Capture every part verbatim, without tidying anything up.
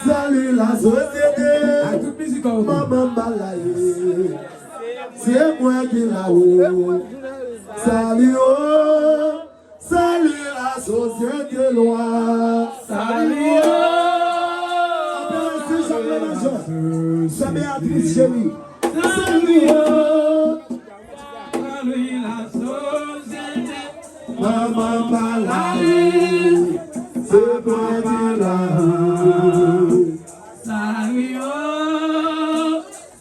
Salut la sosyete. Ak tout mizik an. Manman Balaye. Se mwen ki la o. Salut o. Salut la sosyete lwa. Salut o. Apre se Jacques Ménager. Sè Béatrice Chéry. Salut o. Salut la sosyete. Manman Balaye. Se mwen ki la. Salut o.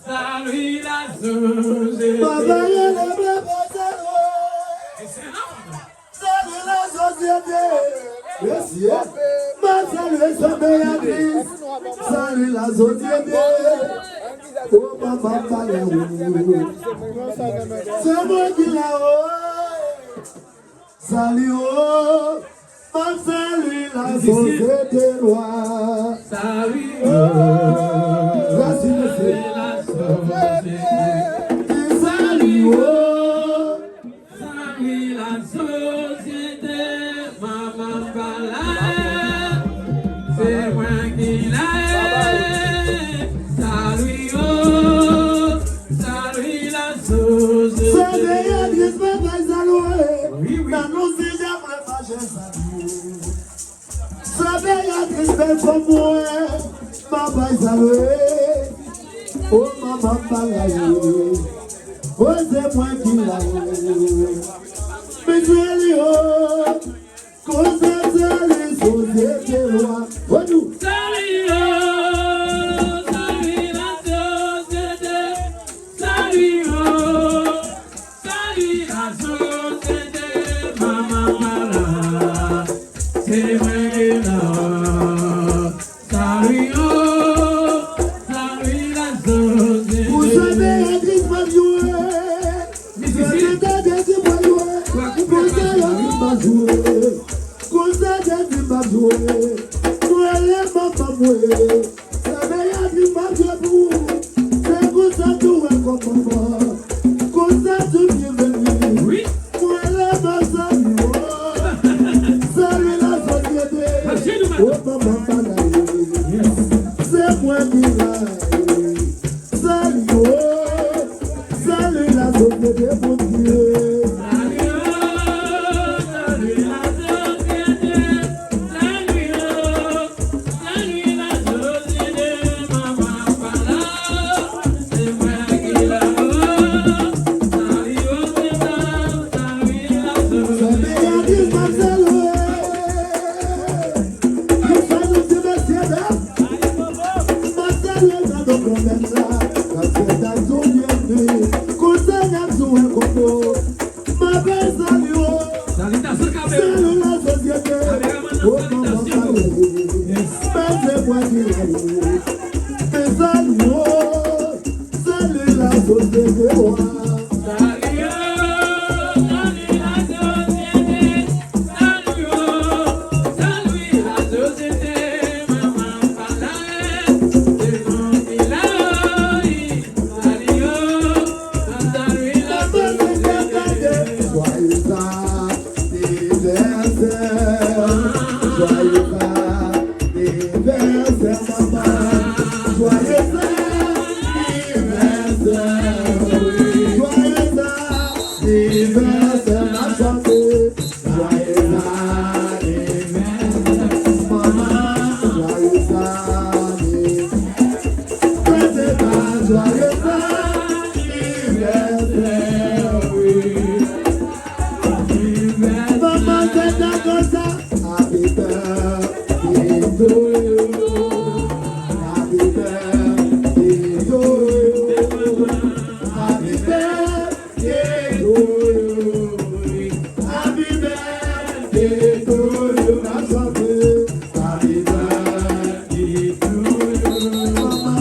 Salut la sosyete. Papa, yo leve pou salut. Salut la sosyete. Mesye, m ap salye sè Béatrice. Salut la sosyete. O manman Balaye. Se mwen ki la o. Salut o. M ap salye la sosyete lwa. Salut o. Salut o. Salut la sosyete, manman Balaye, se mwen ki la e. Salut o, salut la sosyete. Sè Béatrice, mwen bay salut. Wi, wi. Nan non se Jacques Ménager, salut. Sè Béatrice, bèl fanm mwen, m ap bay salut. O manman Balaye. O se mwen ki la o. Mesye li o. Konsa se li sosyete lwa. Bonjou. Salut o. Salut la sosyete. Salut o. Salut la sosyete, manman pa la, se mwen ki la. Salut o, salut la sosyete. Pou sa Béatrice pa jwe, se tande ti pa jwe. Pou sa yo di pa jwe. Konsa Jezi m ap jwe, mwen rele manman mwen. Sè Béatrice m ap jwe pou ou. Se konsa tou wè kòm manman. Konsa tou byenveni. Wi. Mwen rele manman Sali, o. Sali la sosyete. O manman Sali. Yes. Se mwen ki la. Sali, o. Sali la sosyete Bondye. Sali, o, sali la sosyete. Sali, o, sali la sosyete. Manman pa la, se mwen ki la, o. Sali, o, se sa, sali la sosyete. Sè Béatrice Marcelo. Ki fè nou di mesye dam. M ap salye granmoun kòmèt la, k ap fè dat yo byenvni. Konsa n ap jwe konpo. M ap salye w. Salye la sosyete. O manman salye. Mèsi pou akèy ou. Mèsi salye w. Salye la sosyete w. Salye, salye la sosyete. Salye, salye la sosyete. Manman pa la, se nou ki la, wi. Salye, salye la sosyete. Joyeux anniversaire, joyeux anniversaire, papa. Joyeux anniversaire, joyeux anniversaire, la santé. Joyeux anniversaire, maman. Joyeux anniversaire. Fete pa joyeux anniversaire, wi. Maman, fete konsa. Happy birthday to you. Happy birthday to you. Happy birthday to you. Happy birthday to you. N ap chante. Happy birthday to you, mama.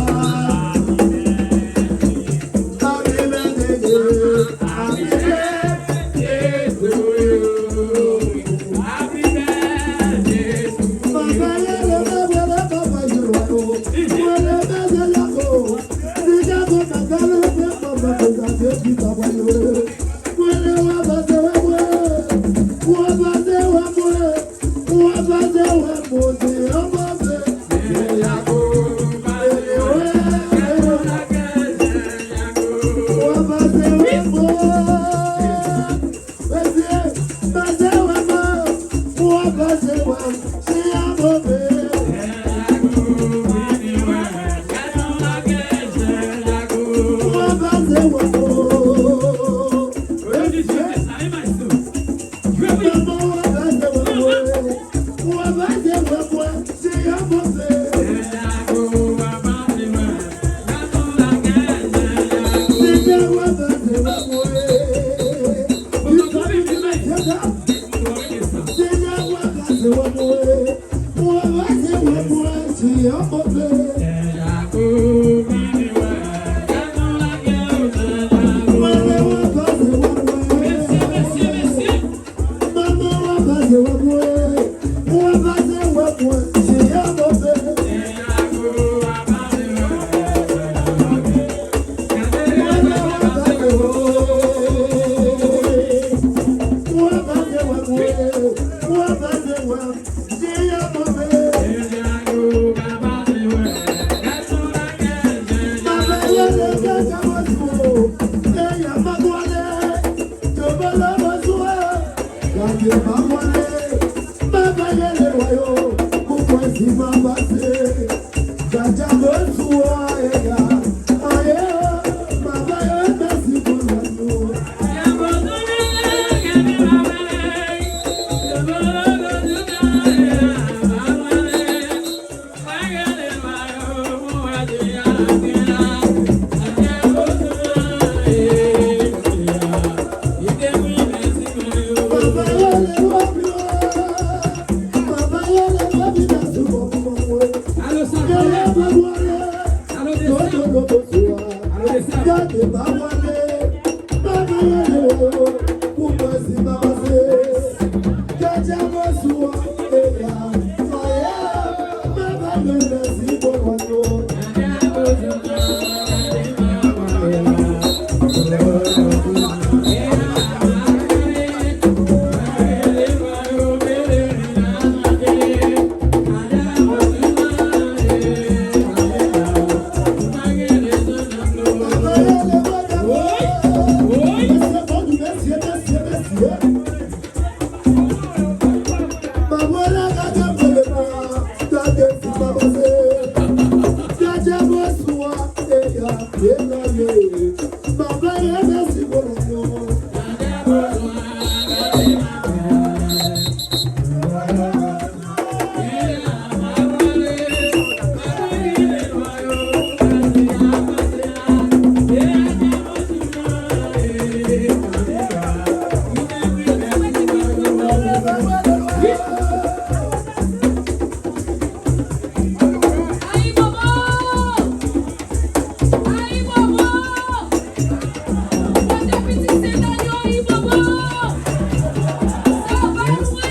Alo, sa pale? Alo, de sa? Alo, de sa? Ayibobo! Ayibobo! Kote pitit Sentàn yo, Ayibobo? Sa va lwe?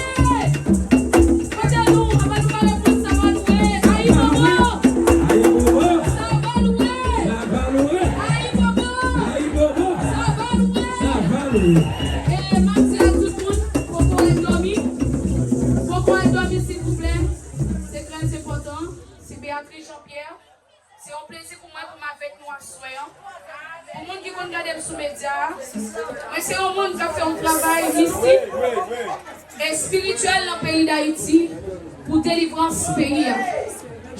Kote nou? Apa nou pale pou sa va lwe? Ayibobo! Ayibobo! Sa va lwe? Sa va lwe? Ayibobo! Ayibobo! Sa va lwe? Sa va lwe? E, m ap di a tout moun, poko al dòmi. Poko al dòmi, silvouplè. Se trè enpòtan. Se Beatrice Jean-Pierre. Se yon plezi pou mwen pou m avèk nou aswè an. Pou moun ki konn gade m sou medya a, mwen se yon moun k ap fè yon travay mistik, espirityèl nan peyi Dayiti pou delivrans peyi a.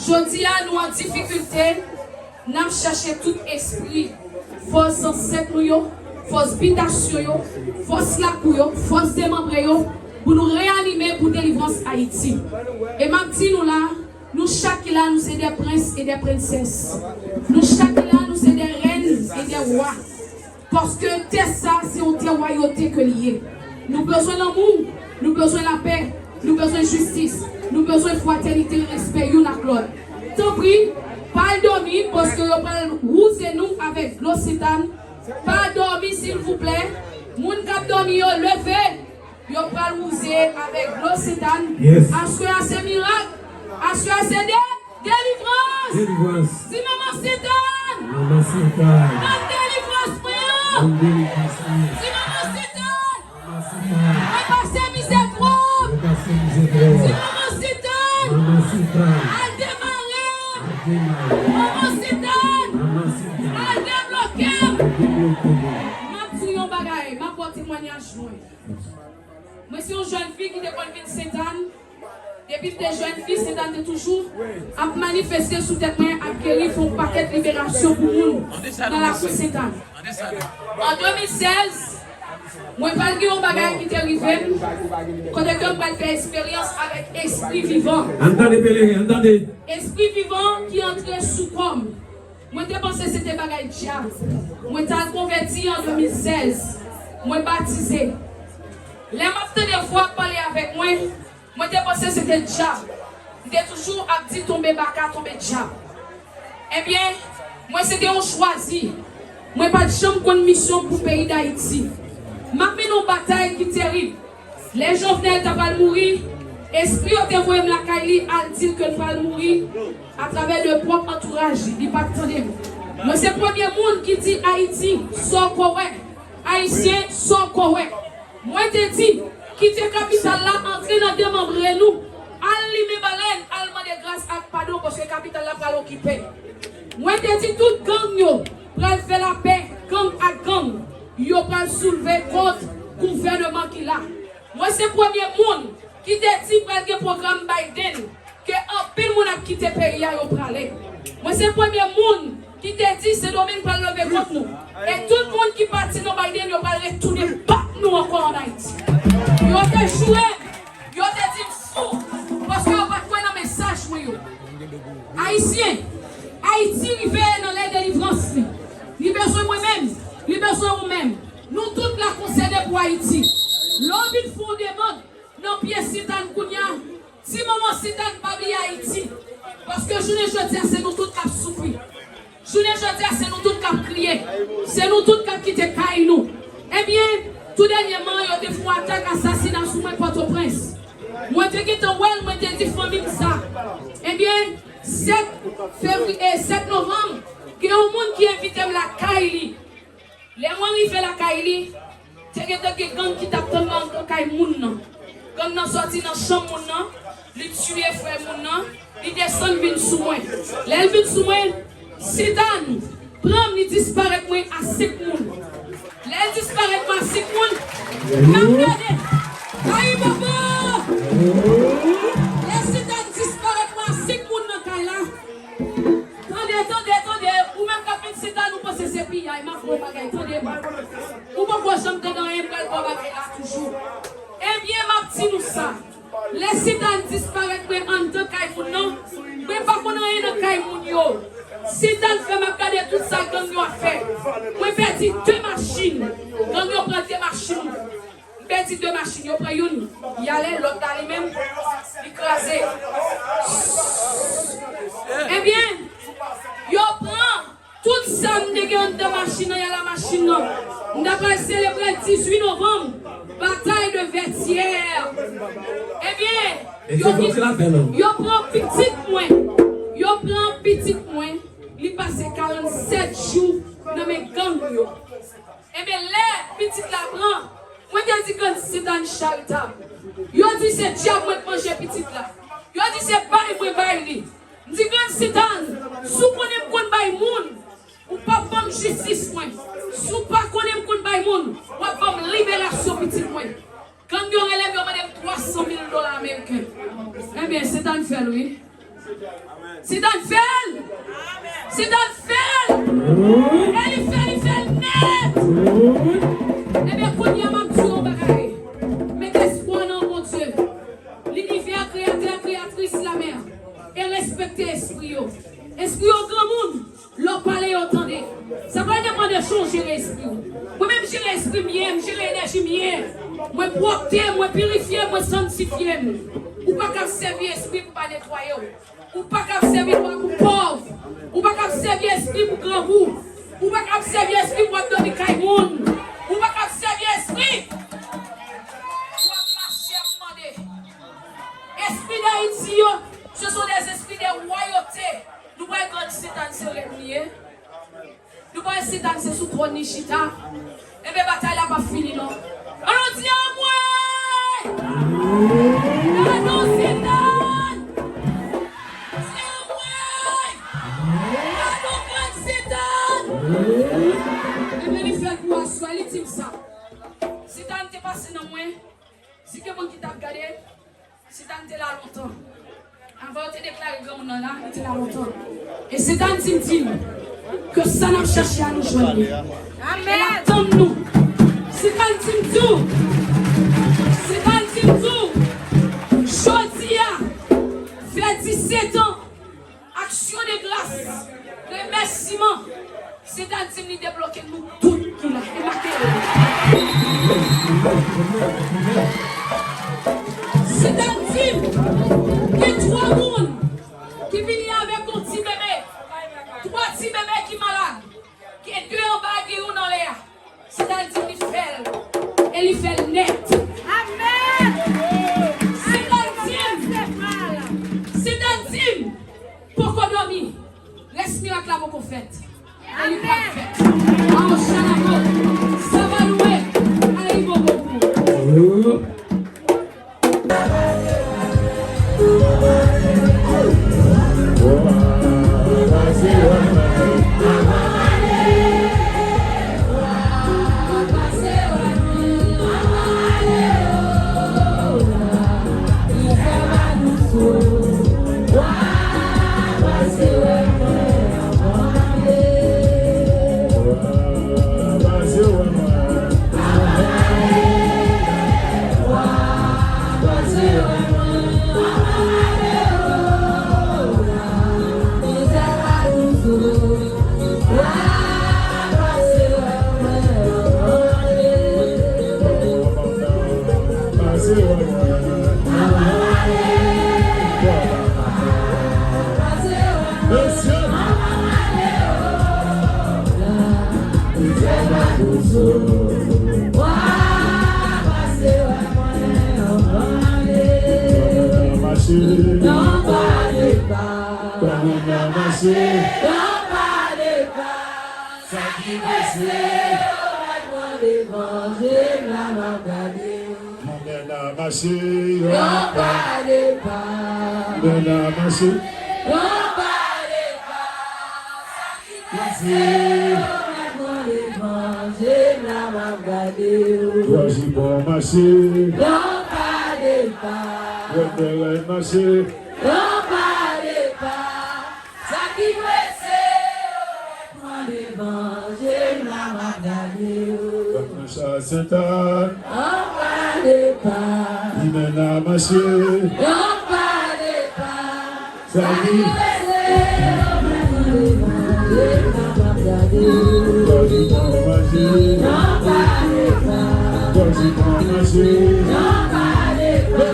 Jodi a, nou an difikilte, n ap chache tout espri, fòs zansèt nou yo, fòs bitasyon yo, fòs lakou yo, fòs demanbre yo, pou nou reyanime pou delivrans Ayiti. E m ap di nou la, nou chak ki la, nou se de prens e de prensès. Nou chak ki la, nou se de rèn e de wa. Paske tè sa, se yon tè wayote ke li ye. Nou bezwen lanmou, nou bezwen lapè, nou bezwen jistis, nou bezwen fratènite, respè youn ak lòt. Tanpri, pa al dòmi, paske yo pral wouze nou avèk dlo Sentàn. Pa dòmi, silvouplè. Moun k ap dòmi yo, leve. Yo pral wouze avèk dlo Sentàn. Yes. Aswè a se mirak. Aswè a se de, delivrans. Delivrans. Di manman Sentàn. Manman Sentàn. Ban m delivrans mwen an. Ban m delivrans mwen. Di manman Sentàn. Manman Sentàn. Mwen pase mizè twòp. Mwen pase mizè twòp. Di manman Sentàn. Manman Sentàn. Al demare m. Al demare m. Manman Sentàn. Manman Sentàn. Al debloke m. Al debloke m. M ap di yon bagay, m ap ba w temwayaj mwen. Mwen se yon jèn fi ki te konn vin Sentàn. Depi m te jèn fi, Sentàn te toujou ap manifeste sou tèt mwen, ap geri, fè yon pakèt liberasyon pou moun nan lakou Sentàn. An de mil sèz, mwen pral gen yon bagay ki te rive m, kote ke m pral fè eksperyans avèk espri vivan. Ann tande, pèleren, ann tande. Espri vivan ki antre sou kò m. Mwen te panse se te bagay dyab. Mwen t al konvèti an de mil sèz. Mwen batize. Lè m ap tande vwa ap pale avèk mwen, mwen te panse se te dyab. M te toujou ap di, "Tonbe baka, tonbe dyab." Ebyen, mwen se te yon chwazi. Mwen pa t janm konn misyon pou peyi Dayiti. M ap mennen yon batay ki terib. Lè Jovenel ta pral mouri, espri yo te voye m lakay li al di l ke l pral mouri atravè de pwòp antouraj li, li pa t tande m. Mwen se premye moun ki di Ayiti, sa w ko wè. Ayisyen, sa w ko wè. Mwen te di, kite kapital la antre nan demanbre nou, al limen balèn, al mande gras ak padon paske kapital la pral okipe. Mwen te di tout gang yo pral fè lapè, gang ak gang, yo pral soulve kont gouvènman ki la. Mwen se premye moun ki te di pral gen pwogram Biden, ke anpil moun ap kite peyi a, yo prale. Mwen se premye moun ki te di Sendomeng pral leve kont nou. E tout moun ki pati nan Biden, yo pral retounen bat nou ankò ann Ayiti. Yo te joure m, yo te di m fou, paske yo pa t kwè nan mesaj mwen yo. Ayisyen, Ayiti rive nan lè delivrans li. Li bezwen mwen menm, li bezwen ou menm. Nou tout la konsène pou Ayiti. Lè w vin fè yon demann nan pye Sitàn kounye a, di manman Sitàn pa bliye Ayiti. Paske jounen jodi a, se nou tout k ap soufri. Jounen jodi a, se nou tout k ap kriye. Se nou tout k ap kite kay nou. Ebyen, tou dènyèman, yo te fè yon atak asasina sou mwen Pòtoprens. Mwen te gentan wè l, mwen te di fanmi m sa. Ebyen, sèt fevriye, sèt novanm, gen yon moun ki envite m lakay li. Lè mwen rive lakay li, te gentan gen gang ki t ap tann mwen anndan kay moun nan. Gang nan sòti nan chanm moun nan, li tiye frè moun nan, li desann vin sou mwen. Lè l vin sou mwen, Sitàn pran m, li disparèt mwen a senk moun. Lè l disparèt mwen a senk moun, m ap gade. Ayi papa! Lè Sitàn disparèt mwen a senk moun nan kay la, tande, tande, tande, ou menm k ap vin Sitàn, ou panse se piyay, m ap ba w bagay, tande m. Ou poko janm tande anyen, m pral ba w bagay la toujou. Ebyen, m ap di nou sa. Lè Sitàn disparèt mwen anndan kay moun nan, mwen pa konn anyen nan kay moun yo. Sitàn fè m ap gade tout sa gang yo ap fè. Mwen pèdi de machin. Gang yo pran de machin. M pèdi de machin, yo pran youn, y ale, lòt la li menm, li kraze. Ebyen, yo pran tout sa m te gen anndan machin nan, y ale a machin nan. M ta pral selebre dizuit novanm, batay de Vètyè. Ebyen, yo, yo pran pitit mwen. Yo pran pitit mwen. Li pase karannsèt jou nan men gang yo. Ebyen, lè pitit la pran, mwen te di Grann Sitàn charitab. Yo di se dyab mwen k manje pitit la. Yo di se bay mwen bay li. M di Grann Sitàn, si w konnen m konn bay moun, ou p ap ban m jistis mwen. Si w pa konnen m konn bay moun, w ap ban m liberasyon pitit mwen. Gang yo rele m, yo mande m twa san mil dola ameriken. Ebyen, Sitàn fè l, wi. Sitàn fè l! Sitàn fè l! E li fè, li fè l nèt! Ebyen, kounye a, m ap di w yon bagay. Met espwa nan Bondye. Linivè, kreyatè, kreyatris, lamè. E respekte espri yo. Espri yo granmoun. Lè w pale, yo tande. Sa pral depann de jan w jere espri w. Mwen menm, m jere espri m byen, m jere enèji m byen. Mwen pwòpte m, mwen pirifye m, mwen sanntifye m. Ou pa ka ap sèvi espri pou pa netwaye w. Ou pa ka ap sèvi lwa pou pòv. Ou pa ka ap sèvi espri pou grangou. Ou pa ka ap sèvi espri pou ap dòmi kay moun. Ou pa ka ap sèvi espri pou ap mache ap mande. Espri Dayiti yo, ce sont des esprits de royauté. Nou pa wè Grann Sitàn se rèn li ye? Nou pa wè Sitàn se sou twòn li chita? Enben, batay la p ap fini non. Ann di anmwe! Gadon Sitàn! Di anmwe! Gadon Grann Sitàn! Enben, li fè l pou aswè, li di m sa. Sitàn te pase nan mwen. Si gen moun ki t ap gade, Sitàn te la lontan. Avan yo te deklare granmoun nan la, li te la lontan. E Sitàn di m, di m ke sa n ap chache a, nou jwenn li. Amèn. E l ap tann nou. Sitàn di m, di w, Sitàn di m, di w, jodi a, fè disèt an, aksyon de gras, remèsiman, Sitàn di m li debloke nou tout ki la. E make yo. Sitàn di m, gen twa moun ki vini avèk yon ti bebe. Mirak la poko fèt. E li pral fèt. Awo Chanamo, sa va lwe. Ale, li bon pou ou. Sa ki prese, yo mèt pran devan je m la, m ap gade yo. Mwen menm la mache, yo pa depa. Mwen la mache, yo pa depa. Sa ki prese, yo mèt pran devan je m la, m ap gade yo. Gòj li bon mache, yo pa depa. Yo fè rèd mache, yo pa depa. Sa ki prese, yo mèt pran devan je m la, m ap gade yo. Gòj nan Chal Sentàn, yo pa depa. Li menm la mache, yo pa depa. Sa ki prese, yo mèt pran devan je m la, m ap gade yo. Gòj li bon mache, yo pa depa. Gòj li bon mache, yo pa depa.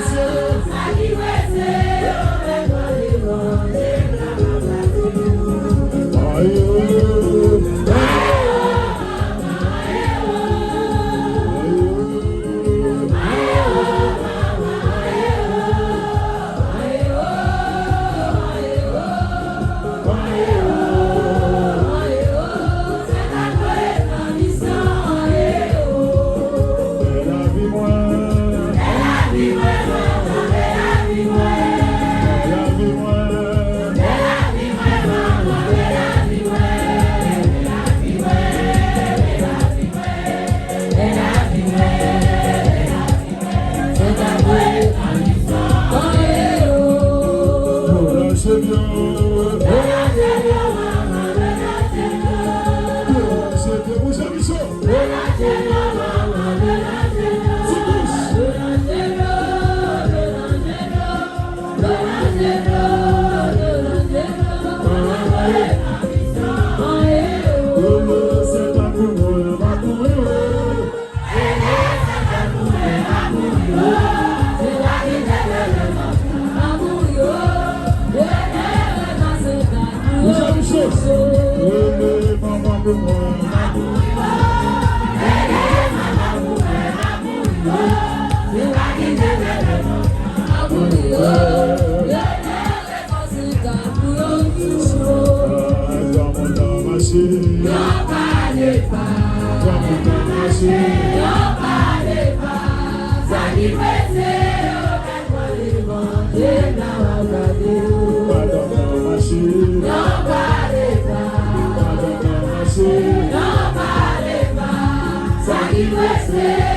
Mesye,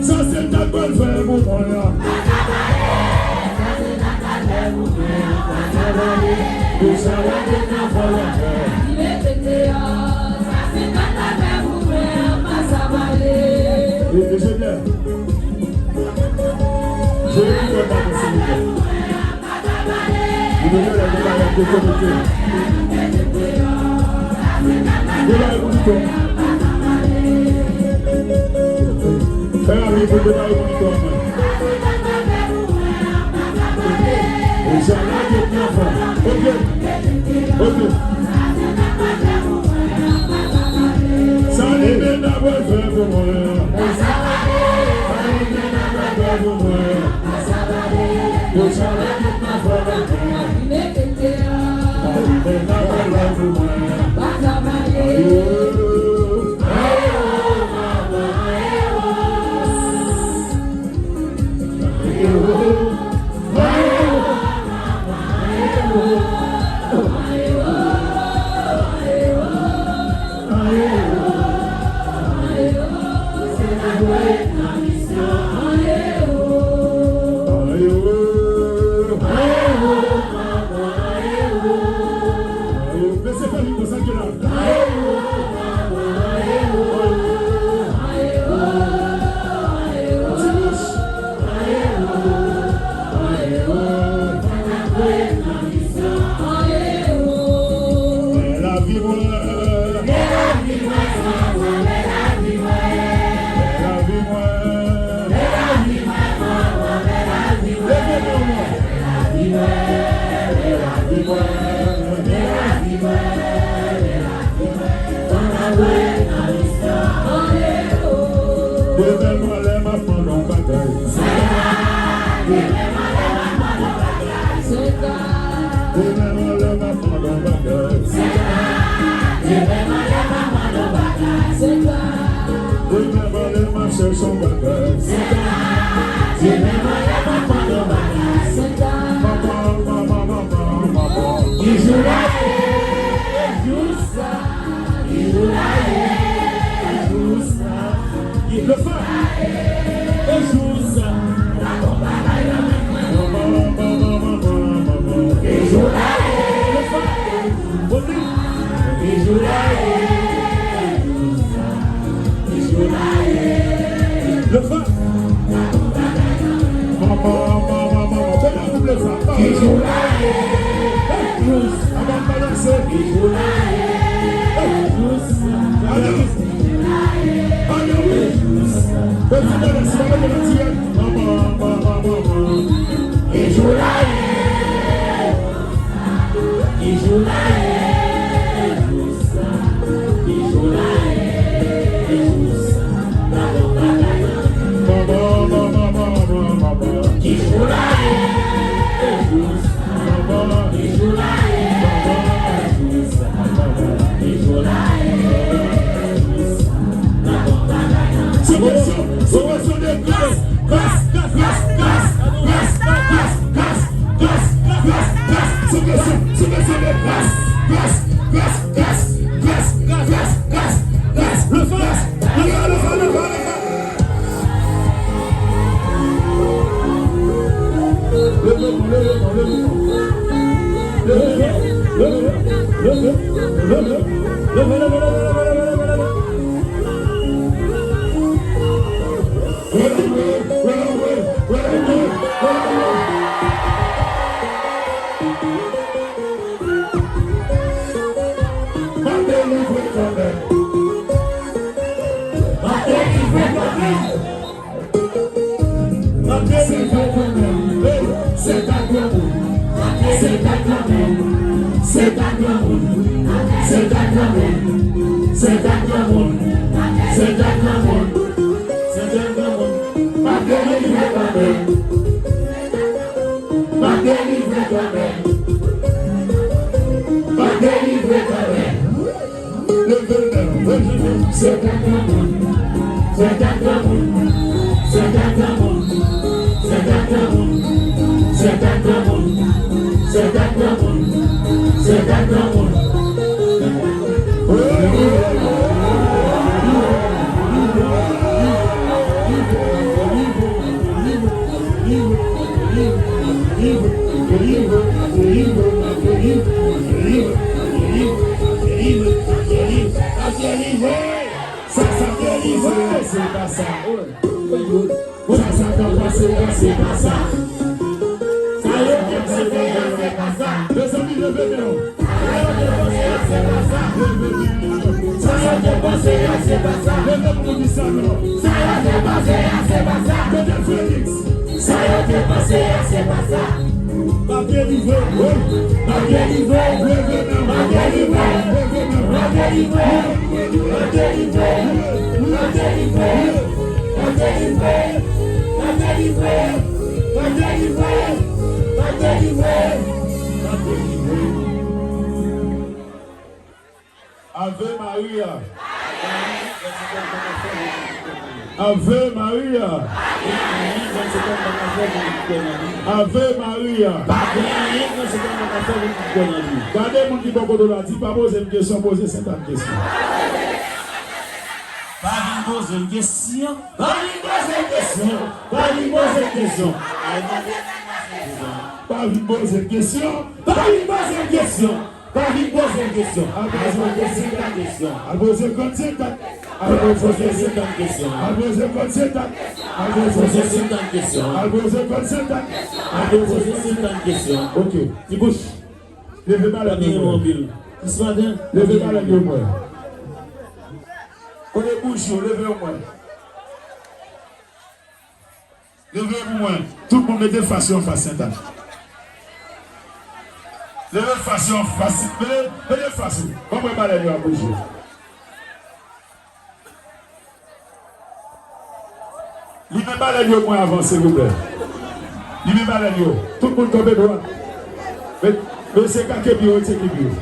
Sa se dat Fè pou mwen an. Pou sa lage nan fò lòt bò. E, e, Jenyè. Jere pou mwen, papa, silvouplè. Li te genlè gen bagay dekonekte. Debare pou Nico. Fè rapi pou debare pou Nico anmwey. Deja lage nan fò. Ok. Ok. Sa li menm ap fè pou mwen. Sa li menm ap fè pou mwen. Lavi mwen. Lavi mwen. Leve men w. Demen mwen lè m ap mande yon bagay. Demen mwen lè m ap mande yon bagay. Demen mwen lè m ap chèche yon bagay. Mama, mama, mama, mama. Ki jou la ye? Ki jou sa? Ki jou la ye? Ki jou sa? Ki jou la ye? Ki jou sa? Mama, mama, mama, mama. Ki jou la ye? Ki jou la ye? Ki jou la ye? Ki jou la ye? Ki jou la ye? Se kesyon, se kesyon de gras, gras, gras. Se kesyon, se kesyon de gras, gras, gras. Leve men w, leve men w, leve men w. Leve men w, leve men w. M ap delivre kanmenm. M ap delivre kanmenm. M ap delivre kanmenm. Se ta granmoun. Se ta granmoun. Se ta granmoun. Se ta granmoun. Se ta granmoun. Se ta granmoun. Se ta granmoun. M ap delivre kanmenm. M ap delivre kanmenm. M ap delivre kanmenm. Leve men w. Se ta granmoun. Se ta granmoun. Se ta granmoun. Se ta granmoun. Se ta granmoun. Se ta granmoun. Se ta granmoun. Sa, oh, oh, oh. Sa, sa t ap pase a, se pa sa. Sa yo te panse a, se pa sa. Mezanmi, leve men w. Sa yo te panse a, se pa sa. Leve men w. Sa yo te panse a, se pa sa. Leve pou di sa non. Sa yo te panse a, se pa sa. Kote Felix? Sa yo te panse a, se pa sa. M ap delivre, wi. M ap delivre, leve men w. M ap delivre, leve men w. M ap delivre, m ap delivre, m ap delivre, m ap delivre, m ap delivre, m ap delivre, m ap delivre, m ap delivre. Ave Maria. Ave Maria. Ave Maria. Gade moun ki bò kote w la, di, pa poze m kesyon, poze Sentàn kesyon. Pa vin poze m kesyon. Pa vin poze m kesyon. Pa vin poze m kesyon. Pa vin poze m kesyon. Pa vin poze m kesyon. Pa vin poze m kesyon. Al poze Sentàn kesyon. Al poze Sentàn kesyon. Al poze Sentàn kesyon. Al poze Sentàn kesyon. Al poze Sentàn kesyon. Al poze Sentàn kesyon. Al poze Sentàn kesyon. Ok. Ti bouch. Leve balèn yo mwen. Leve balèn yo mwen. Kote bouch yo, leve yo mwen. Leve pou mwen. Tout moun mete fas yo anfas Sentàn. Leve fas yo anfas. Mete, mete fas yo. Ban mwen balèn yo ap bouje. Limen balèn yo pou mwen avan, silvouplè. Limen balèn yo. Tout moun kanpe dwat. Met, mesye ka kepi yo, retire kepi yo.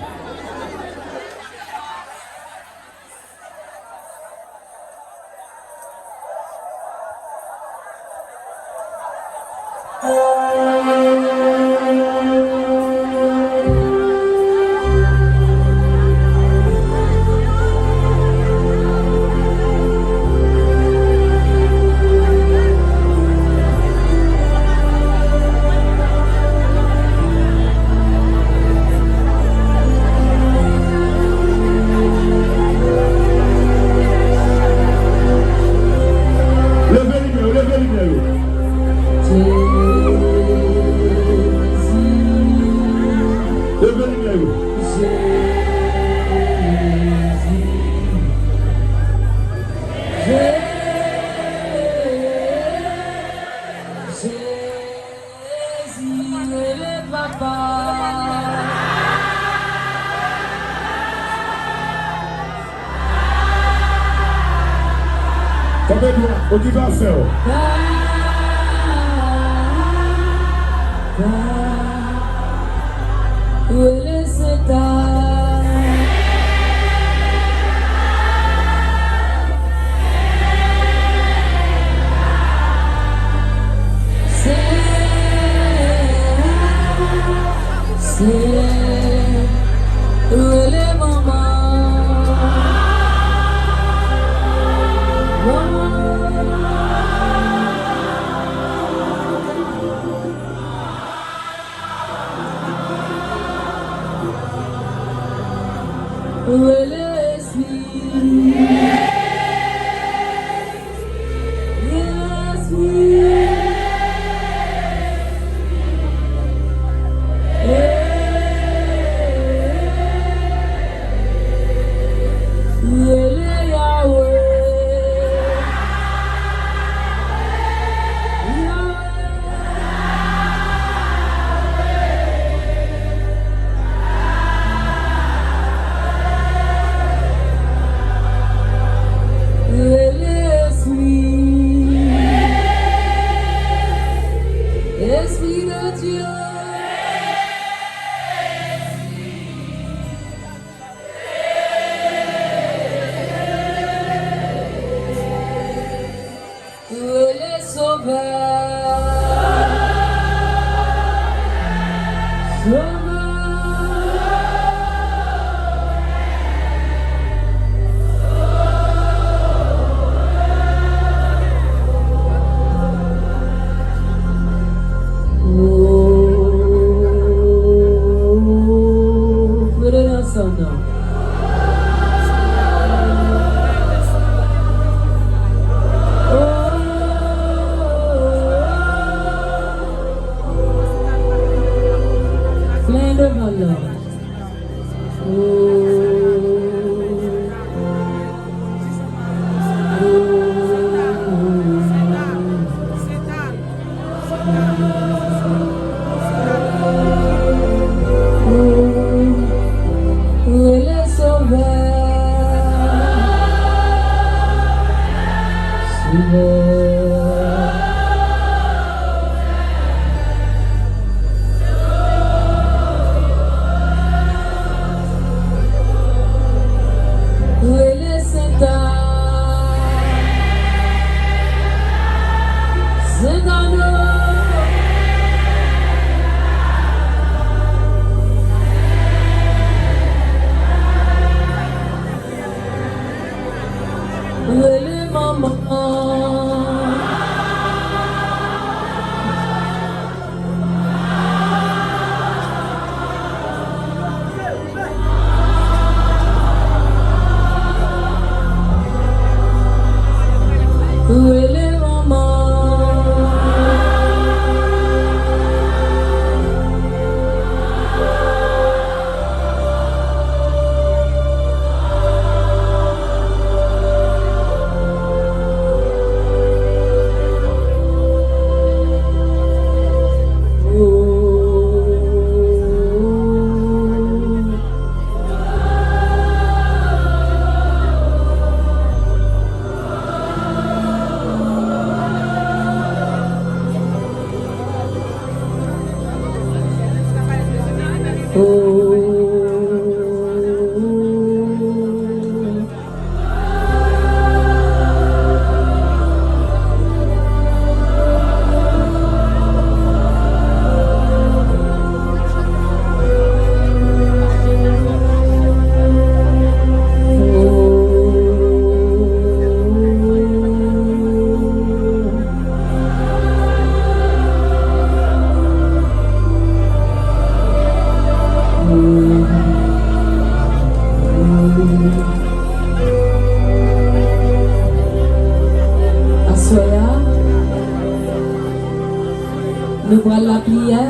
Leve limyè yo, leve limyè yo. Leve limyè yo. Jezi, rele papa. Kanpe dwat, okipe afè w. Papa, rele Sentàn. Sentàn, rele manman. Manman. Rele Espri. Rele Espri. Rele Yahweh. Rele Espri, Espri de Dye. Rele Sovè. Sovè. Rele nan san nan. Zengano. Rele manman. Rele manman. Aswè a, nou pral lapriyè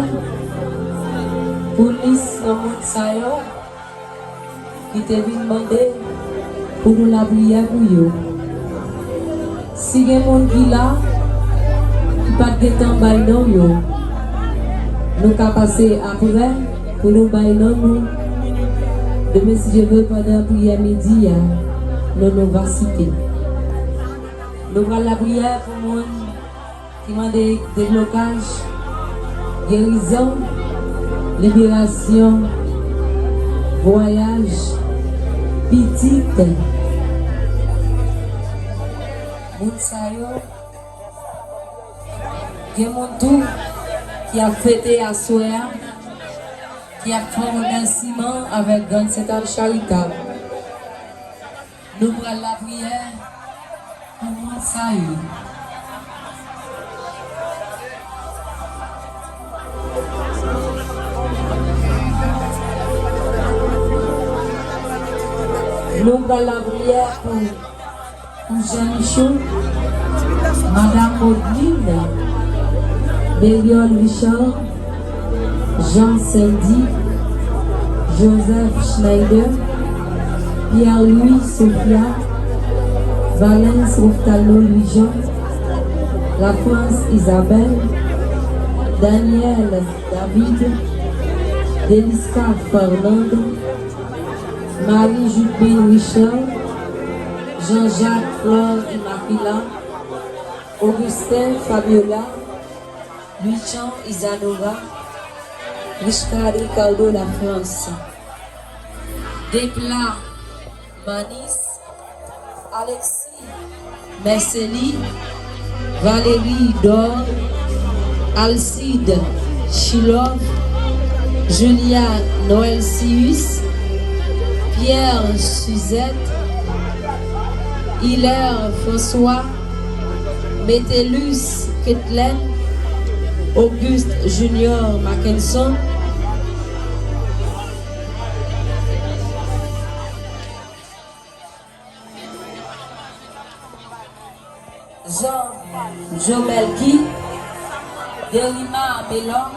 pou lis nan moun sa yo ki te vin mande pou nou lapriyè pou yo. Si gen moun ki la, ki pa t gentan bay non yo, nou ka pase apre pou nou bay non nou. Demen, si Dye vle, pandan priyè midi a, non nou va site. Nou pral lapriyè pou moun ki mande deblokaj, gerizon, liberasyon, vwayaj, pitit. Moun sa yo, gen moun tou ki ap fete aswè a, ki ap fè remèsiman avèk Grann Sentàn Charitab. Nou pral lapriyè pou moun sa yo. Nou pral lapriyè pou, pou Jean Michaud, Madame Maudline, Beriol Richard, Jean Saindy, Joseph Schneider, Pierre-Louis Sophia, Valens Roftalno Louis-Jean, Lafrance Isabelle, Daniel David, Delisca Fernande, Marie Judbin Richard, Jean-Jacques Flore Immaculat, Augustin Fabiola, Luchon Isadora, Richard Ricardo Lafrance, Depla Manis, Alexis Mercely, Valérie Dor, Alcide Chilov, Julia Noëlcius, Pierre Suzette, Hilaire François, Metellus Ketlen, Auguste Junior Mackenson, Jean Jomelky, Derima Melom,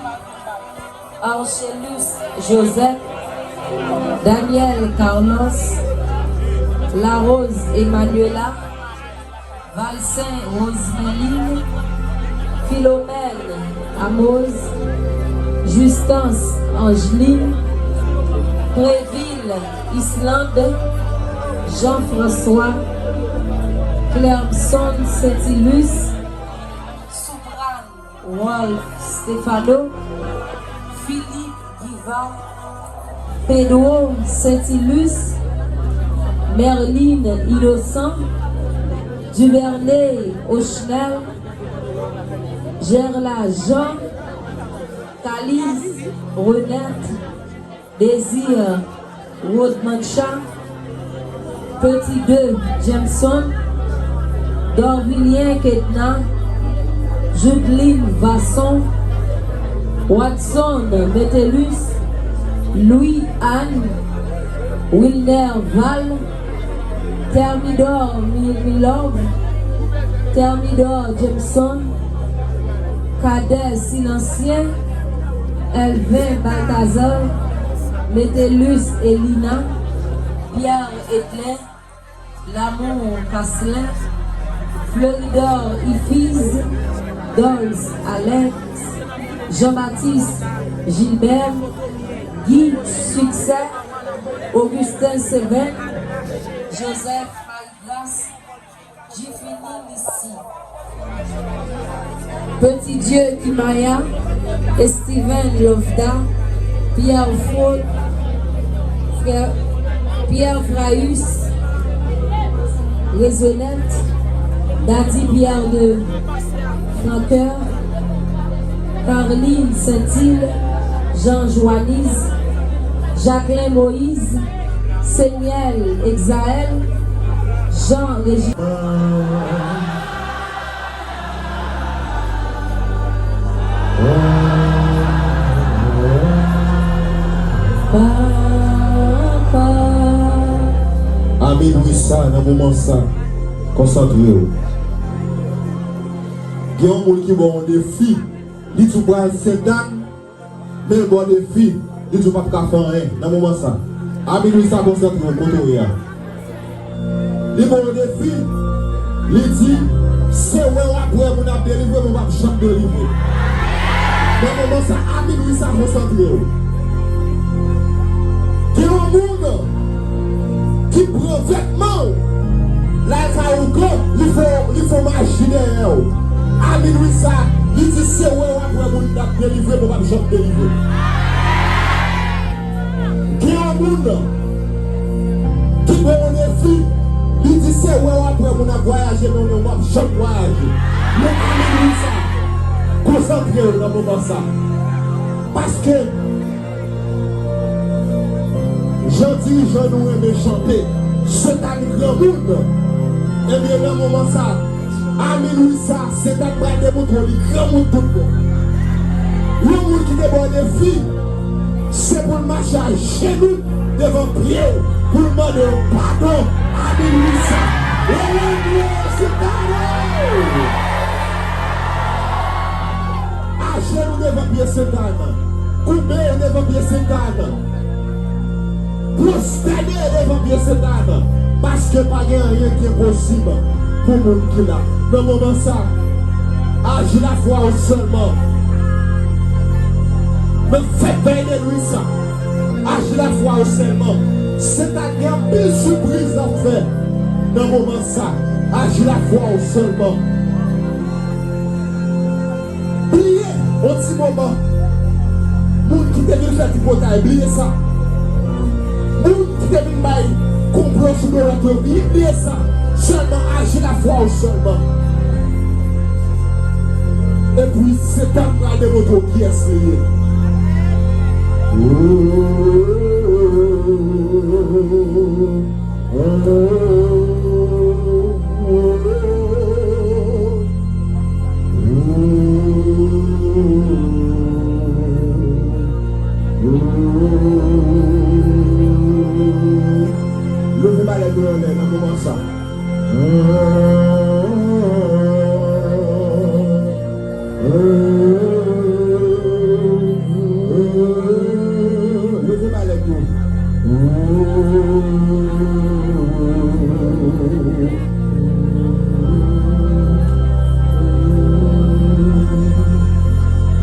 Archelus Joseph, Daniel Carlos, Larose Emmanuela, Valcin Rosemeline, Philomène Amos, Justance Angeline, Préville Islande, Jean-François, Clermson Saintilus, Soupran Rolf Stéphano, Philippe Guiva, Pedro Saintilus, Merline Innocent, Duvernay Ochnel, Gerla Jean, Calise Renette, Désir Rodmancha, Petit deux Jameson, Dorvilien Kedna, Judeline Vasson, Watson Metellus, Louis Anne, Wilner Val, Thermidor Mil- Milove, Thermidor Jameson, Cadet Silencieux, Elvin Balthazar, Metellus Elina, Pierre Edlin, Lamour Caslin, Fleuridor Ifiz, Dols Alex, Jean-Baptiste Gilbert, Guy Succès, Augustin Seven, Joseph Marie-Grace, Jifini Lisi, Petit Dieu Kimaya, Steven Lovda, Pierre Fraud, Frè- Pierre Fraus, Réseau Net, Daddy Pierre de Franqueur, Carline Saint-Île, Jean Joanise, Jacquelin Moïse, Seniel Exaël, Jean Régis. A minwi sa, nan moman sa, konsantre w. Gen yon moun ki ba w yon defi, li di w pral Sentàn, men l ba w defi, li di w p ap ka fè anyen nan moman sa. A minwi sa, konsantre w kote w ye a. Li ba w defi, li di, se wè w ap wè moun ap delivre, men w p ap janm delivre. Nan moman sa, a minwi sa, konsantre w. Gen yon moun ki pran vètman w, l al kay ougan, li fè, li fè maji dèyè w. A minwi sa, li di se wè w ap wè moun ap delivre, men w p ap janm delivre. Gen yon moun ki ba w yon defi, li di se wè w ap wè moun ap vwayaje, men w p ap janm vwayaje. Men a minwi sa, konsantre w nan moman sa. Paske jan dirijan nou renmen chante, Sentàn granmoun. Ebyen, nan moman sa, a minwi sa, Sentàn pral demontre w li granmoun tout bon. Yon moun ki te ba w defi, se pou l mache ajenou devan pye w, pou l mande w padon a minwi sa. Elanyo Sentàn! Ajenou devan pye Sentàn. Koube devan pye Sentàn. Pwostène devan pye Sentàn. Paske pa gen anyen ki enposib pou moun ki la. Nan moman sa, aji lafwa w sèlman. Nan fèt vèy de nwi sa, aji lafwa w sèlman. Sentàn gen anpil sipriz l ap fè nan moman sa. Aji lafwa w sèlman. Bliye, yon ti moman. Moun ki te vin fè tripotay, bliye sa. Moun ki te vin bay konplo sou do lòt yo, bliye, bliye sa. Sèlman aji lafwa w sèlman. Epi Sentàn pral demontre w kiyès li ye. Leve balèt yo anlè nan moman sa. Leve balèt yo.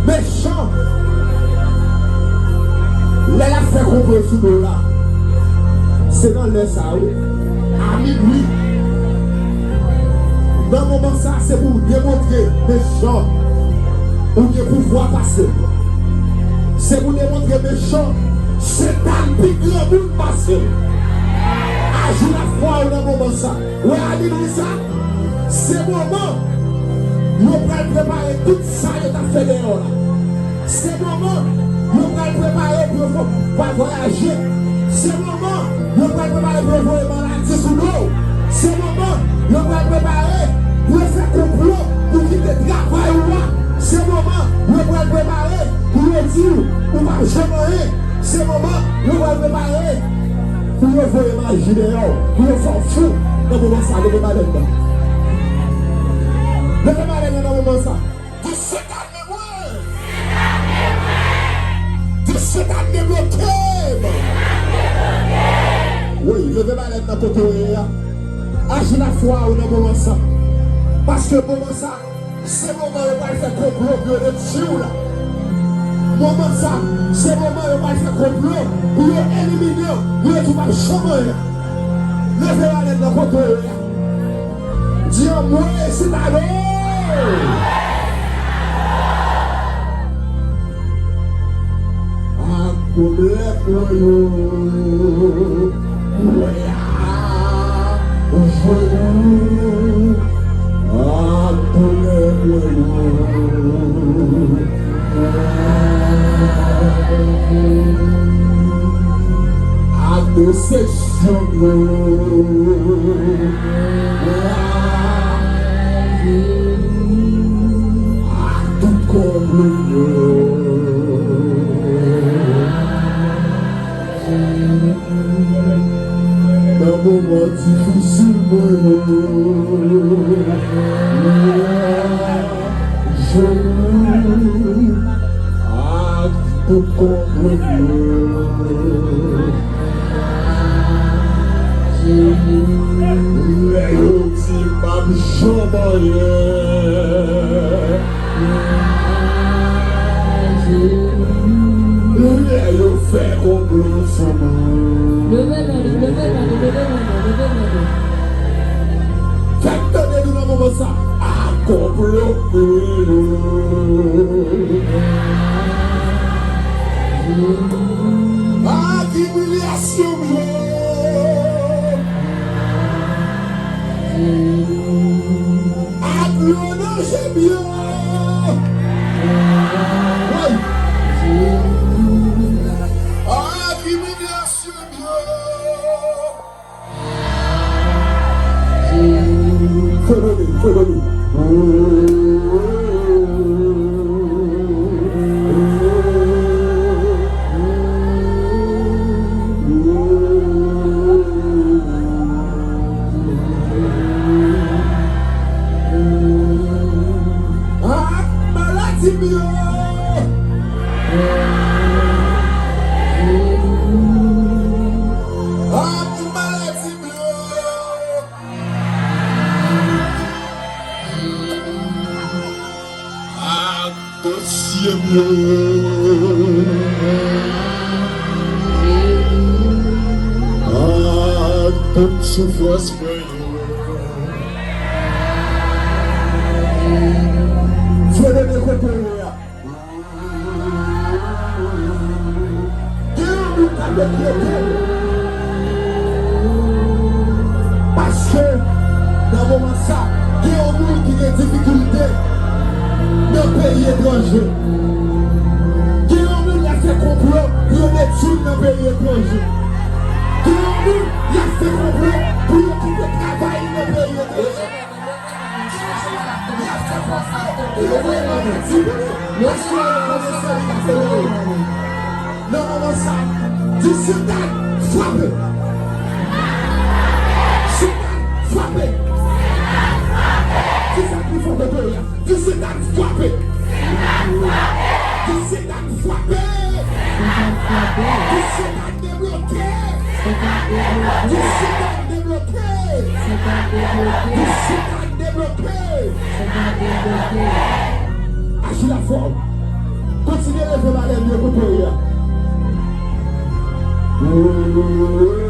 Mechan, lè l ap fè konplo sou do w la, se nan lè sa a, wi, a minwi. Nan moman sa, se pou w demontre mechan ou gen pouvwa pase l. Se pou w demontre mechan Sentàn pi granmoun pase l. Aji lafwa w nan moman sa. Wè a minwi sa, se moman Yo pral prepare tout sa yo t ap fè deyò la. Se moman yo pral prepare pou yo fè w pa vwayaje. Se moman yo pral prepare pou yo voye maladi sou do w. Se moman yo pral prepare pou yo fè konplo pou kite travay ou a. Se moman yo pral prepare pou yo di w ou p ap janm anyen. Se moman yo pral prepare pou yo voye maji deyò w, pou yo fè w fou. Nan moman sa, leve malèt la. Leve malèt la nan moman sa. Di Sentènn mwen. Di Sentènn debloke m. Wi, leve malèt nan kote w ye a. Aji lafwa w nan moman sa. Paske moman sa, se moman yo pral fè konplo pou yo detwi w la. Moman sa, se moman yo pral fè konplo pou yo elimine w, pou yo di w p ap janm anyen. Leve malèt nan kote w ye a. Di anmwe, Sentènn! Ak pwoblèm mwen yo, mwen a jwenn ou. Ak pwoblèm mwen yo, ak desepsyon yo, ak tout konplo yo. Nan moman difisil mwen yo, mwen a jwenn ou ak tout konplo yo. Lè yo di m p ap janm anyen. Lè yo fè konplo sou mwen. Leve men nou, leve men nou, leve men nou, leve men nou. Fè m tande nou nan moman sa. Ak konplo yo. Ak imilyasyon yo. Ak yo nan je m yo. Woy. Ak imilyasyon yo. Fè tande, fè tande. Ak maladi m yo. Ak maladi m yo. Ak dosye m yo. Ak tout soufrans mwen yo. Fè tande kote w ye a. Gen yon moun k ap enkyete. Paske, nan moman sa, gen yon moun ki gen difikilte nan peyi etranje. Gen yon moun y ap fè konplo pou yo detwi l nan peyi etranje. Gen yon moun y ap fè konplo pou yo kite travay li nan peyi etranje. Nan moman sa, di Sentèn frape. Sentèn frape. Di sa pi fò kote w ye a. Di Sentèn frape. Di Sentèn frape. Di Sentèn debloke. Di Sentèn debloke. Di Sentèn debloke. Aji lafwa w. Kontinye leve malè m yo kote w ye a. Alelouya,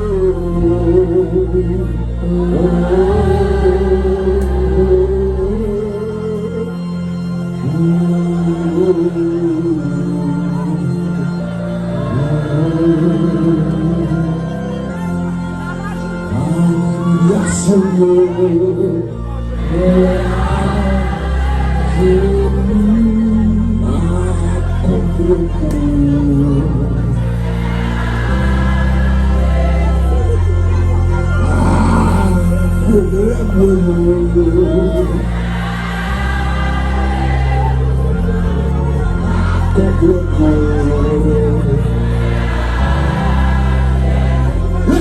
Senyè. Alelouya. Leve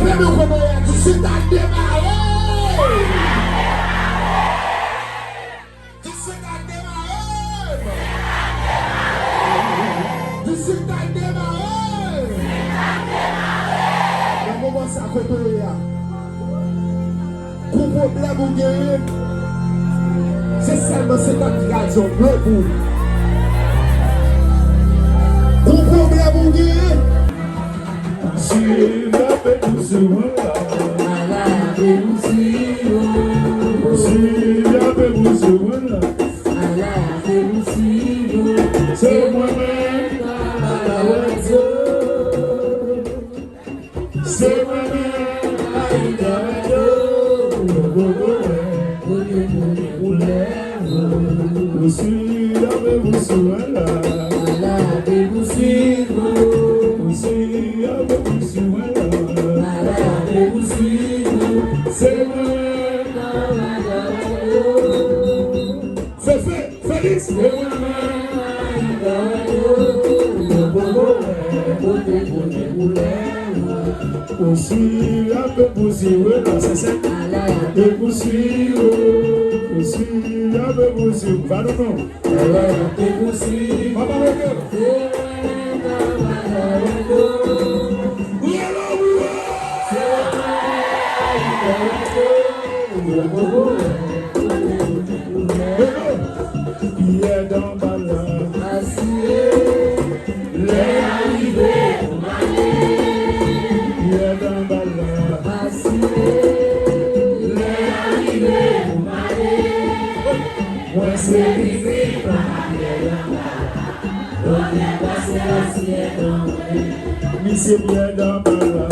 men w kote w ye a, disip la demare! Disip la demare! Disip la demare! Nan moman sa kote w ye a, gon pwoblèm ou genyen, se sèlman Seytan ki ka di yon mo pou ou. Gon pwoblèm ou genyen. Swiv la pe pou swiv mwen la. Ala pe pou swiv. Swiv la pe pou swiv mwen la. Ala pe pou swiv. Se mwen menm. Ala radyo. Se mwen menm, Ayiti Radyo, yo poko wè, kote pou gen koulè, yo. Ou swiv, y ap pouswiv la. Ala, y ap pouswiv. Ou swiv, y ap pouswiv la. Ala, y ap pouswiv. Se mwen menm, Ayiti Radyo. Fefe, Felix. Se mwen menm, Ayiti Radyo, yo poko wè, kote pou gen koulè. Pouswiv, y ap pouswiv la, se sèten. E pouswiv, pouswiv, y ap pouswiv. Pa nou non. Papa Roger. Pyè dan bal la. Asire, lè a rive pou m ale. Pyè dan bal la. Asire, lè a rive pou m ale. Mwen se pitit papa Pyè dan bal la. Bondye pase asye nan mwen. Misye Pyè dan bal la.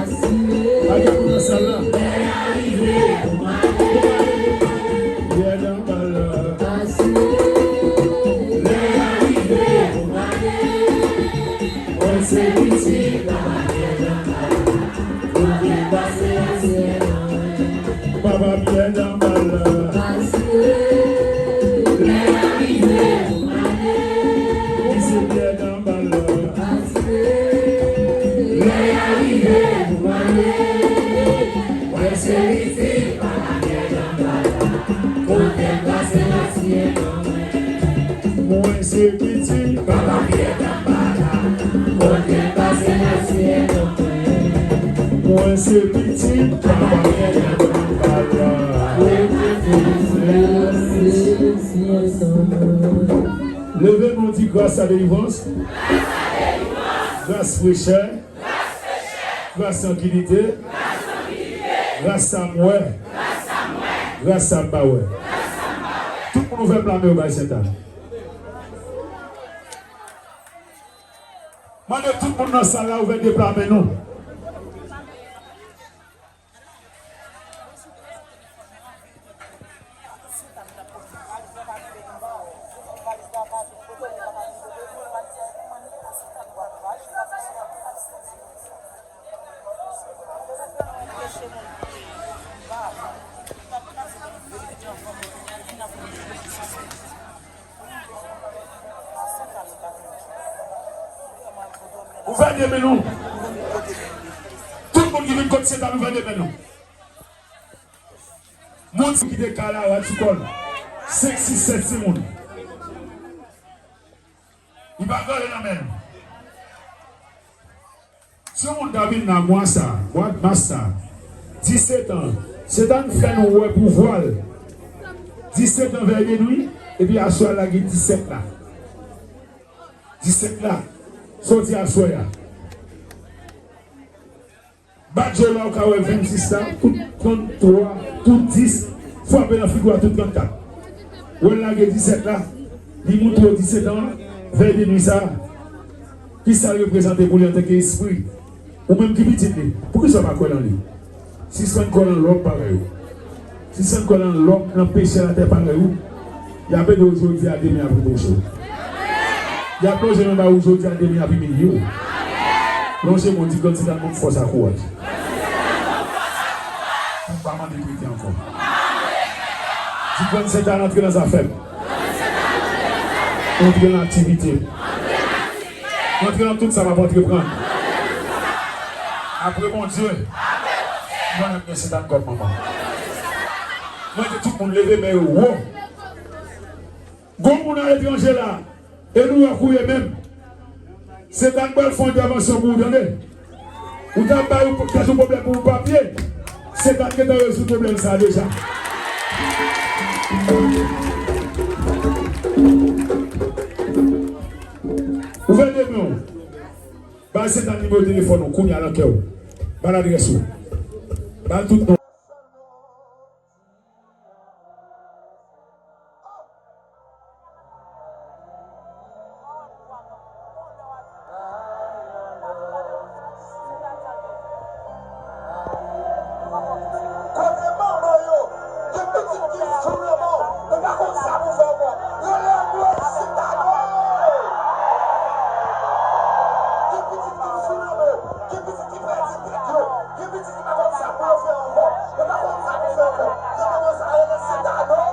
Asire, pa gen moun nan sal la. Lè a rive pou m ale. Pyè dan bal la. Asire, lè a rive pou m ale. Mwen se pitit papa Pyè dan bal la. Bondye pase asye nan mwen. Papa Pyè dan bal la. Asire, lè a rive pou m ale. Misye Pyè dan bal la. Asire, lè a rive pou m ale. Mwen se pitit papa Pyè dan bal la. Kote m pase asye nan mwen. Mwen se pitit papa Pyè dan bal la. Kote m pase asye nan mwen. Mwen se pitit papa Pyè dan bal la. Leve men w di gras a delivrans. Gras frechè. Gras trankilite. Gras sa m wè. Gras sa m pa wè. Tout moun ouvè pla men yo bay Sentàn. Mande tout moun nan sal la ouvè de pla men nou. Ouvè de men nou. Tout moun ki vin kot Sentàn, ouvè de men nou. Moun ki te ka la rad sou kò l. Senk, sis, sèt timoun. Li pa gen anyen nan men l. Si yon moun ta vin nan mwa sa, mwa mas sa, disèt an, Sentàn fè nou wè pouvwa l. Disèt an vèy de nwi, epi aswè a lage disèt la. Disèt la, soti aswè a. Bat je w la, ou ka wè vennsis la, tout tranntwa, tout dis, frape nan figi w a tout trannkat. Ou wè l lage disèt la, li montre w disèt an, vèy de nwi sa a. Kisa l reprezante pou li antanke espri? Ou menm ki pitit li, poukisa w pa kwè nan li? Sispann kwè nan lòm parèy ou. Sispann kwè nan lòm, nan peche latè parèy ou. Y ap ede w jodi a, demen ap reproche w. Y ap lonje men ba ou jodi a, demen ap imilye w. Lonje men w, di, Grann Sentàn ban m fòs ak kouraj. Pou m pa mande prete ankò. Grann Sentàn antre nan zafè m. Antre nan aktivite m. Antre nan tout sa m ap antreprann. Apre Bondye, mwen menm gen Sentàn kòm manman. Mwen te tout moun leve men yo wo. Gon moun aletranje la, e Nouyòk ou ye menm. Sentàn pral fè yon entèvansyon pou ou, tande. Ou t ap bay ou tèt ou pwoblèm pou ou papye. Sentàn gentan rezoud pwoblèm sa a deja. Ouvè de men w. Bay Sentàn nimewo telefòn ou kounye a nan kè w. Ba l adrès ou. Ba l tout non. Kote manman yo? Gen pitit ki sou lanmò, ou pa konn sa pou fè ankò. Rele anmwey Sentàn. Gen pitit ki sou lanmò, gen pitit ki pèdi tèt yo, gen pitit ki pa konn sa pou yo fè ankò. Yo pa konn sa pou fè ankò. Nan moman sa, rele Sentàn. Sentàn.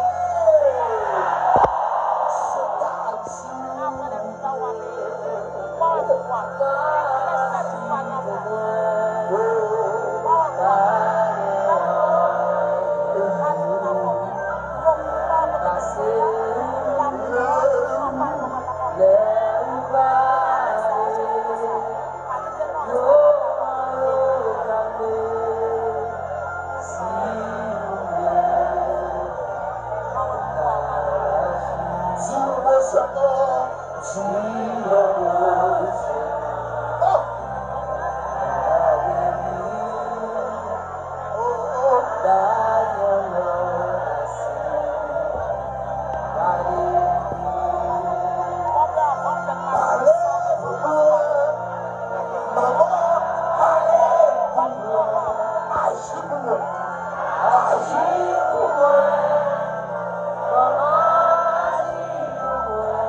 Pale pou mwen. Manman, pale pou mwen. Aji pou mwen. Aji pou mwen. Manman, aji pou mwen.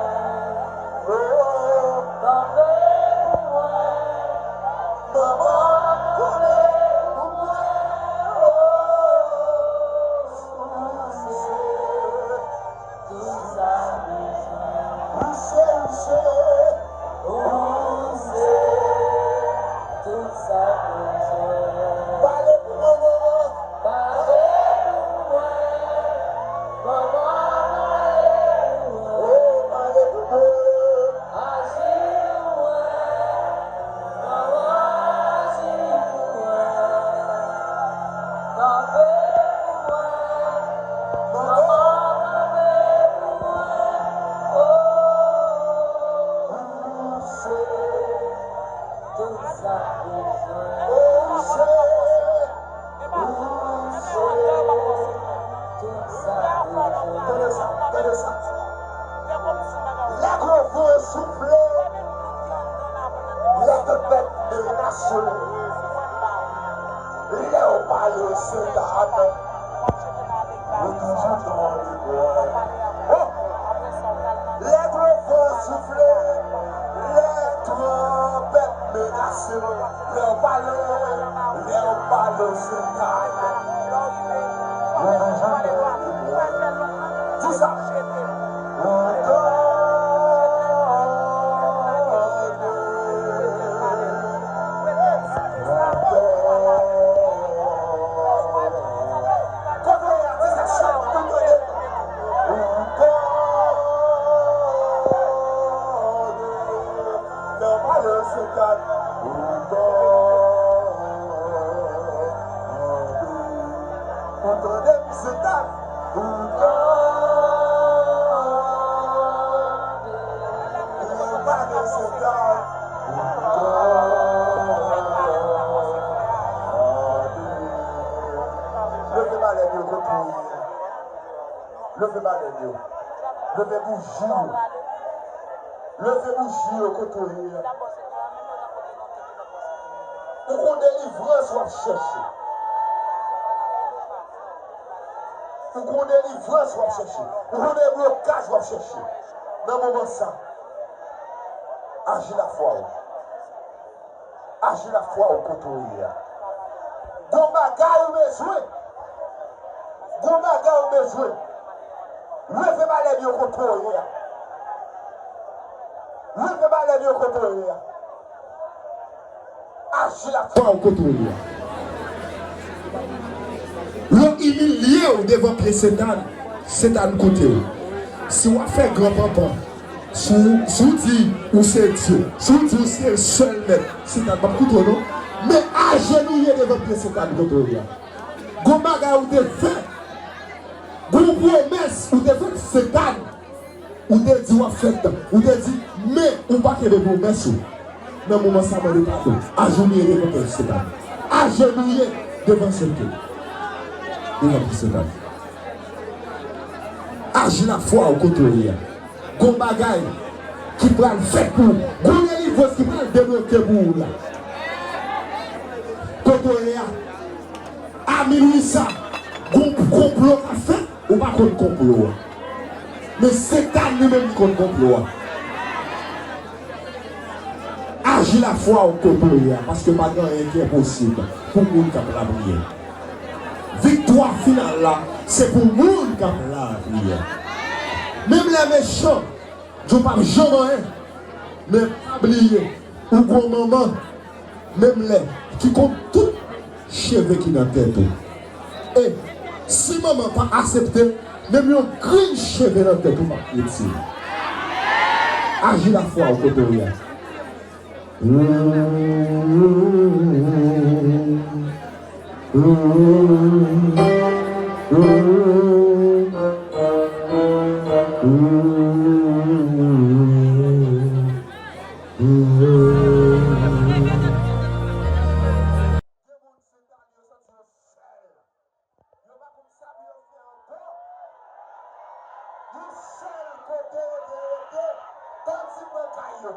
Oh, kanpe pou mwen. Manman, kanpe pou mwen. Oh, ou se Tout sa m bezwen. Ou se, ou se. Ou se tout sa m bezwen. Pale pou mwen, manman. Pale pou mwen. Manman, pale pou mwen. Oh, pale pou mwen. Aji pou mwen. Manman, aji pou mwen. Kanpe pou mwen. Manman, kanpe pou mwen. Oh, ou se tout sa m bezwen. Ou se, ou se tout sa m bezwen. Tande sa, tande sa. Lè gwo van an soufle, lè tanpèt menase w, lè w pale Sentàn, ou toujou tande mwen. Oh! Lè gwo van an soufle, lè tanpèt menase w, lè w pale, lè w pale Sentàn, ou toujou tande mwen. Di sa. Ou tande m, Sentàn? Ou tande? Ou tande, Sentàn? Ou tande? Leve balèn yo kote w ye a. Leve balèn yo. Leve bouji yo. Leve bouji yo kote w ye a. Ou gon delivrans w ap chèche. Ou gon delivrans w ap chèche. Ou gon deblokaj w ap chèche. Nan moman sa, aji lafwa w. Aji lafwa w kote w ye a. Gon bagay ou bezwen. Gon bagay ou bezwen. Leve balèn yo kont ou ye a. Leve balèn yo kont ou ye a. Aji lafwa ou kont ou ye a. Lè w imilye w devan pye Setan, Setan koute w. Si w ap fè gran panpan, si w, si w di ou se Dye, si w di ou se sèl mèt, Setan p ap koute w non. Men ajenouye devan pye Setan kote w ye a. Gon bagay ou te fè, gon pwomès ou te fè Setan, ou te di w ap fè l, ou te di, men ou pa kenbe pwomès ou. Nan moman sa mande padon. Ajenouye devan pye Setan. Ajenouye devan Setan. Devan pye Setan. Aji lafwa ou kote w ye a. Gon bagay ki pral fèt pou ou. Gon delivrans ki pral debloke pou ou la. Kote w ye a. A minwi sa, gon konplo k ap fèt, ou pa konn konplo a. Men Setan li menm li konn konplo a. Aji lafwa ou kote w ye a, paske pa gen anyen ki enposib pou moun k ap lapriyè. Viktwa final la, se pou moun k ap lapriyè. Menm lè mechan, yo p ap janm anyen. Men pa bliye, ou gon manman, menm lè, ki konn tout cheve ki nan tèt ou. E si manman pa aksepte l, menm yon grenn cheve nan tèt ou p ap retire. Aji lafwa ou kote w ye a. Yo pa konn sa pou yo fè ankò. Yon sèl kote yo te rete, bandi pran kay yo.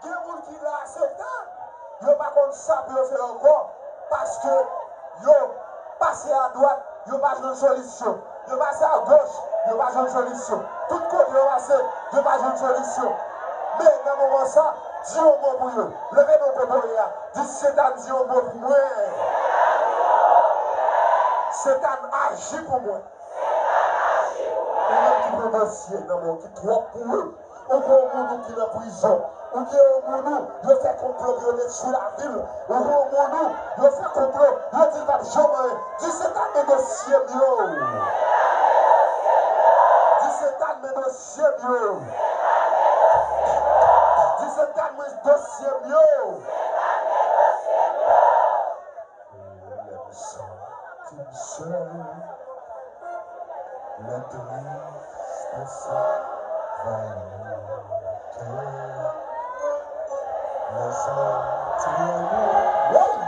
Gen moun ki la a Setan, yo pa konn sa pou yo fè ankò, paske yo pase adwat, yo pa jwenn solisyon. Yo pase agoch, yo pa jwenn solisyon. Tout kote yo pase, yo pa jwenn solisyon. Men nan moman sa, di yon mo pou yo. Leve men w kote w ye a. Di, Setan, di yon mo pou mwen. Setan, aji pou mwen. Ou menm ki pran dosye nan men w ki twòp pou ou. Ou gen yon moun ou ki nan prizon. Ou gen yon moun ou yo fè konplo pou yo detwi lavi l. Ou gen yon moun ou yo fè konplo, yo di l p ap janm anyen. Di, Setan, men dosye m yo. Di, Setan, men dosye m yo. Di, Setan, men dosye m yo. Lè m santi m sèl, lè tristès anvayi kè, lè zanmi trè lwen,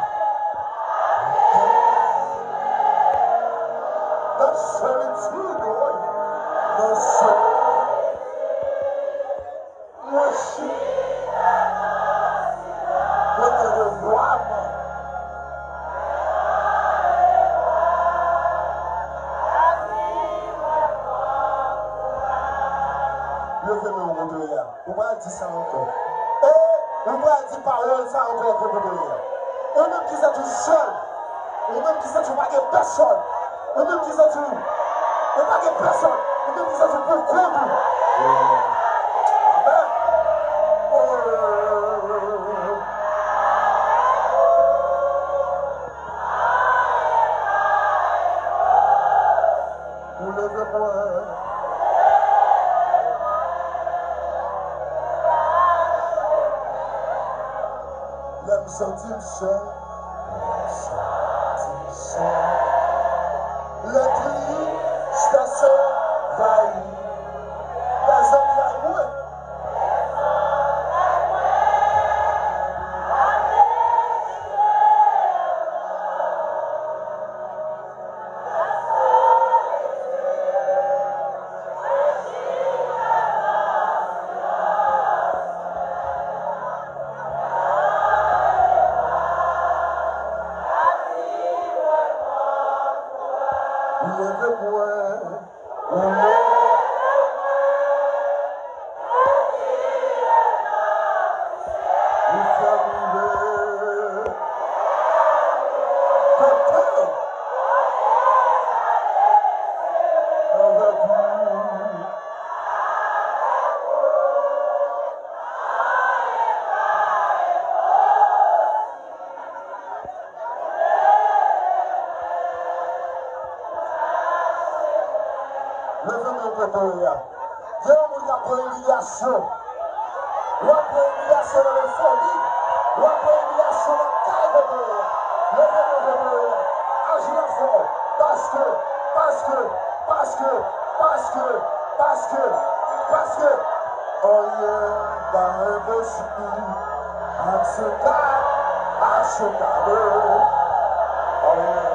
nan solitid, wi, nan solitid. Mwen chita nan silans. Mwen tande vwa m. Leve men w kote w ye a. Ou pral di sa ankò. E ou pral di pawòl sa ankò kote w ye a. Ou menm ki santi w sèl. Ou menm ki santi w pa gen pèsòn. Ou menm ki santi w, ou pa gen pèsòn. Ou menm ki santi w pou kont ou. Amèn. Ou leve mwen. Lè m santi m sèl, lè m santi m sèl, lè tristès anvayi, lè zantray mwen. Ou leve mwen, ou leve Pran imilyasyon. W ap pran imilyasyon nan men fanmi. W ap pran imilyasyon nan kay kote w ye a. Leve men kote w ye a. Aji nan fwa w. Paske, paske, paske, paske, paske, paske, paske, anyen pa enposib. Akseptab, akseptab. Anyen.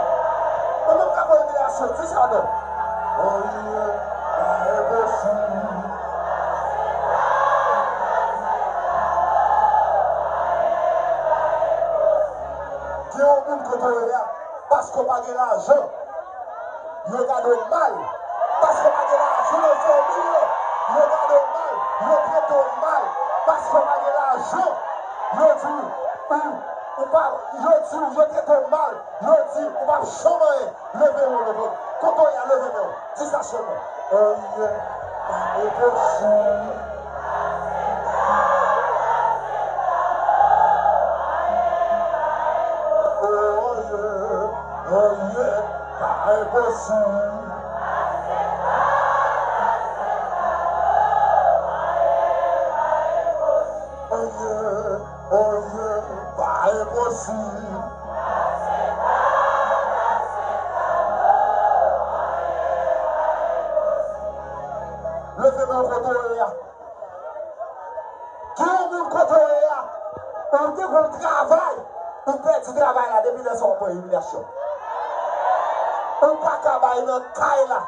Mwen menm k ap pran imilyasyon, di sa non. Anyen pa enposib. Gen yon moun kote w ye a, paske w pa gen lajan, yo gade w mal. Paske w pa gen lajan nan fanmi w, yo gade w mal, yo trete w mal. Paske w pa gen lajan, yo di ou, ou pa, yo di w, yo trete w mal, yo di ou p ap janm anyen. Leve men w, leve men w. Kote w ye a, leve men w. Di sa sèlman. Anyen pa enposib. Anyen, anyen pa enposib. Anyen, anyen pa enposib. Leve men w kote w ye a. Gen yon moun kote w ye a. Ou te gon travay, ou pèdi travay la, depi lè sa w ap pran imilyasyon. Ou pa ka bay nan kay la.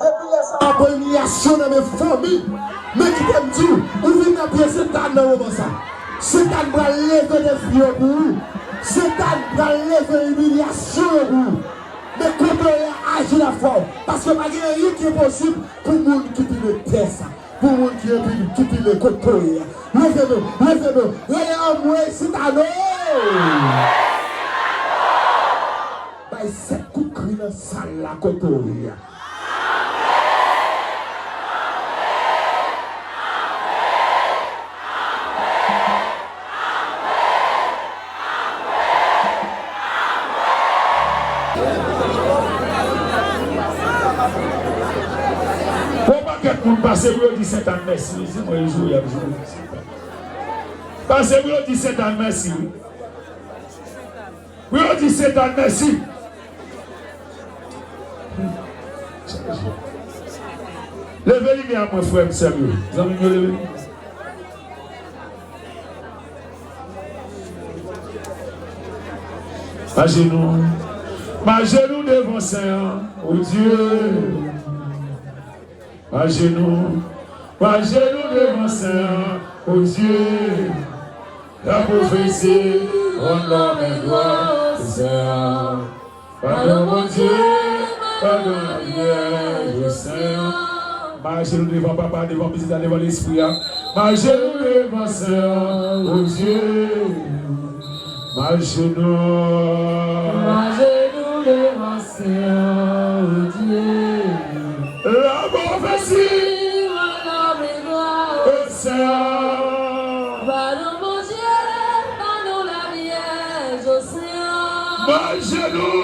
Depi lè sa w ap pran imilyasyon nan men fanmi. Men kite m di w, ou vin nan pye Sentàn nan moman sa. Sentàn pral leve defi yo pou ou. Sentàn pral leve imilyasyon yo pou ou. Men kote w ye a, aji nan fwa w. Paske pa gen anyen ki enposib pou moun ki pile tè sa. Pou moun ki pile, ki pile kote w ye a. Leve men w, leve men w. Rele anmwe Sentàn non. Bay sèt kout kri nan sal la kote w ye a. Bon pakèt moun pase pou yo di Sentàn mèsi, wi. Se mwen yo joure ap joure. Pase pou yo di Sentàn mèsi, wi. Pou yo di Sentàn mèsi. Leve limyè a mwen, frè m, sè m yo. Zanmi m yo, leve limyè. Ajenou. M ajenou devan Sen an, o Dye. Ajenou, ajenou devan Sen an, o Dye. La pwofesi, rann lòm glwa, o Sen an. Padon Bondye, padon lapriyè, o Sen an. M ajenou devan Papa, devan Pitit la, devan Lespri a. M ajenou devan Sen an, o Dye. M ajenou. M ajenou devan Sen an, o Dye. La pwofesi. O Sen an. Padon Bondye, padon lapriyè, o Sen an. M ajenou.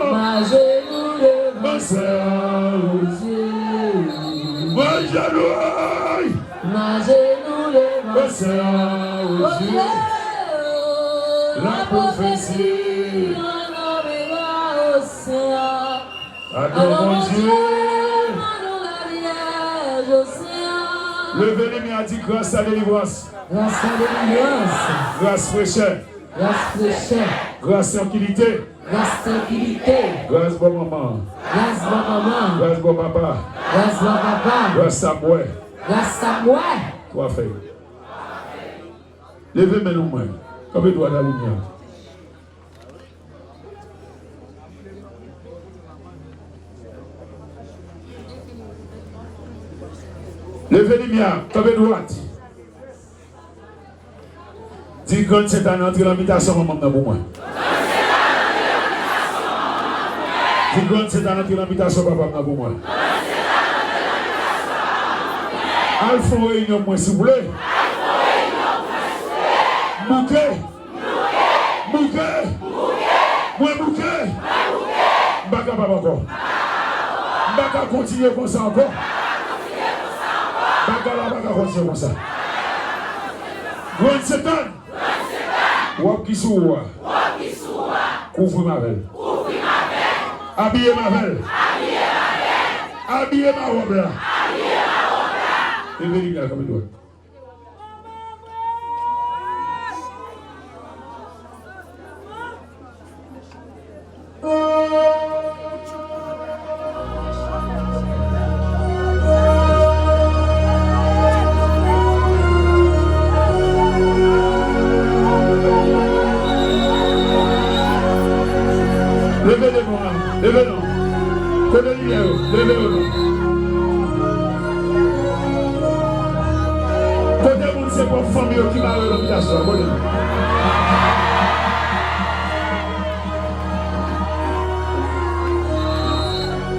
M ajenou devan Sen an, o Dye. M ajenou. M ajenou devan Sen an, o Dye. La pwofesi. Padon Bondye. Leve limyè a, di gras a delivrans. Gras a delivrans. Gras frechè. Gras frechè. Gras trankilite. Gras trankilite. Gras bò manman. Gras bò manman. Gras bò papa. Gras bò papa. Gras sa m wè. Gras sa m wè. Twa fèy. Leve men nou mwen. Kanpe dwat a limyè a. Leve limyè a. Kanpe dwat. Di, Grann Sentàn antre nan bitasyon manman m nan pou mwen. Di, Grann Sentàn antre nan bitasyon papa m nan pou mwen. Al fè yon reyinyon pou mwen, silvouplè. Bouke. Bouke. Mwen bouke. M pa kapab ankò. M pa ka kontinye konsa ankò. Pa ka kontinye konsa. Grann Setan, wòb ki sou ou a, kouvri m avè l. Abiye m avè l. Abiye m a wòb la. Leve limyè a kanpe dwat. Leve demon an, leve non. Kote limyè yo? Leve yo non. Kote moun se pwòp fanmi yo ki mare yo nan bitasyon? Kote?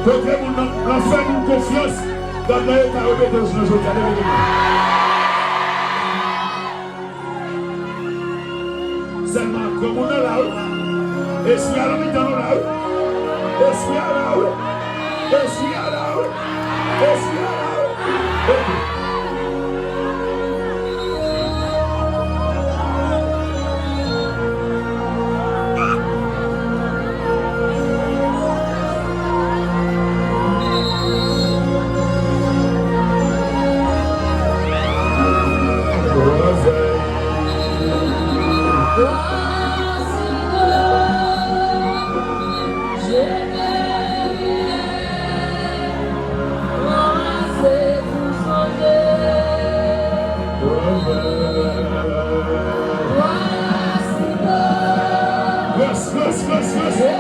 Kote moun nan, nan fè moun konfyans, gad nan eta yo mete yo sou jodi a, leve demon. Sèlman granmoun nan la wi. Espri a nan mitan nou la wi. Espri a la wi. Espri a la wi. Espri a la wi. Oke. Gras, gras, gras, gras.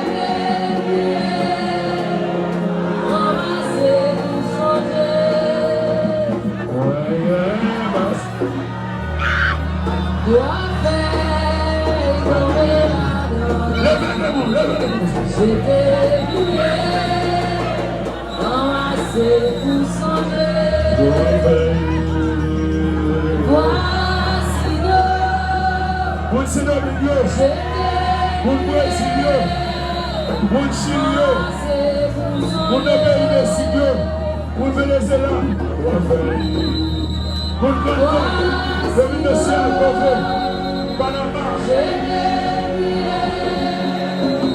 Leve de nou, leve de nou. Ranmase pou sonje. Moun Sendomeng yo, moun Brezil yo, moun Chili yo, moun nan peyi Meksik yo, moun Venezyela, moun Grann Kòk, Dominik Sosyal, Kongo, Panama,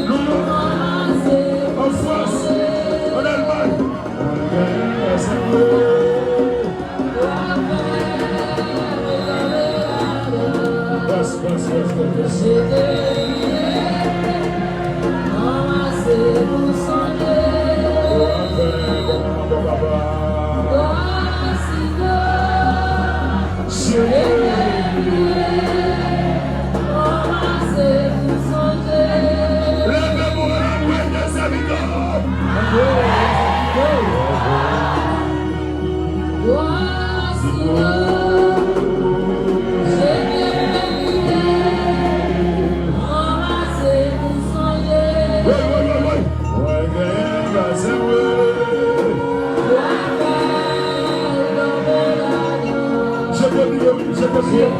Nouyòk, an Frans, an Almay. Bas, bas, bas, bas, bas. Bon, bon, bon, papa. Leve mwen, mwen, de sèvitè. Woy, woy, woy, woy. Mwen genyen pase mwen. Jete byen, wi, jete byen.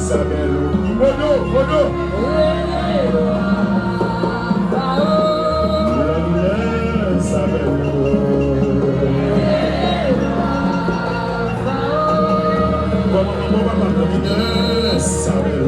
Sa bèl. Bodo, Bodo. Sa bèl. Kòman, kòman papa nan biten sa bèl.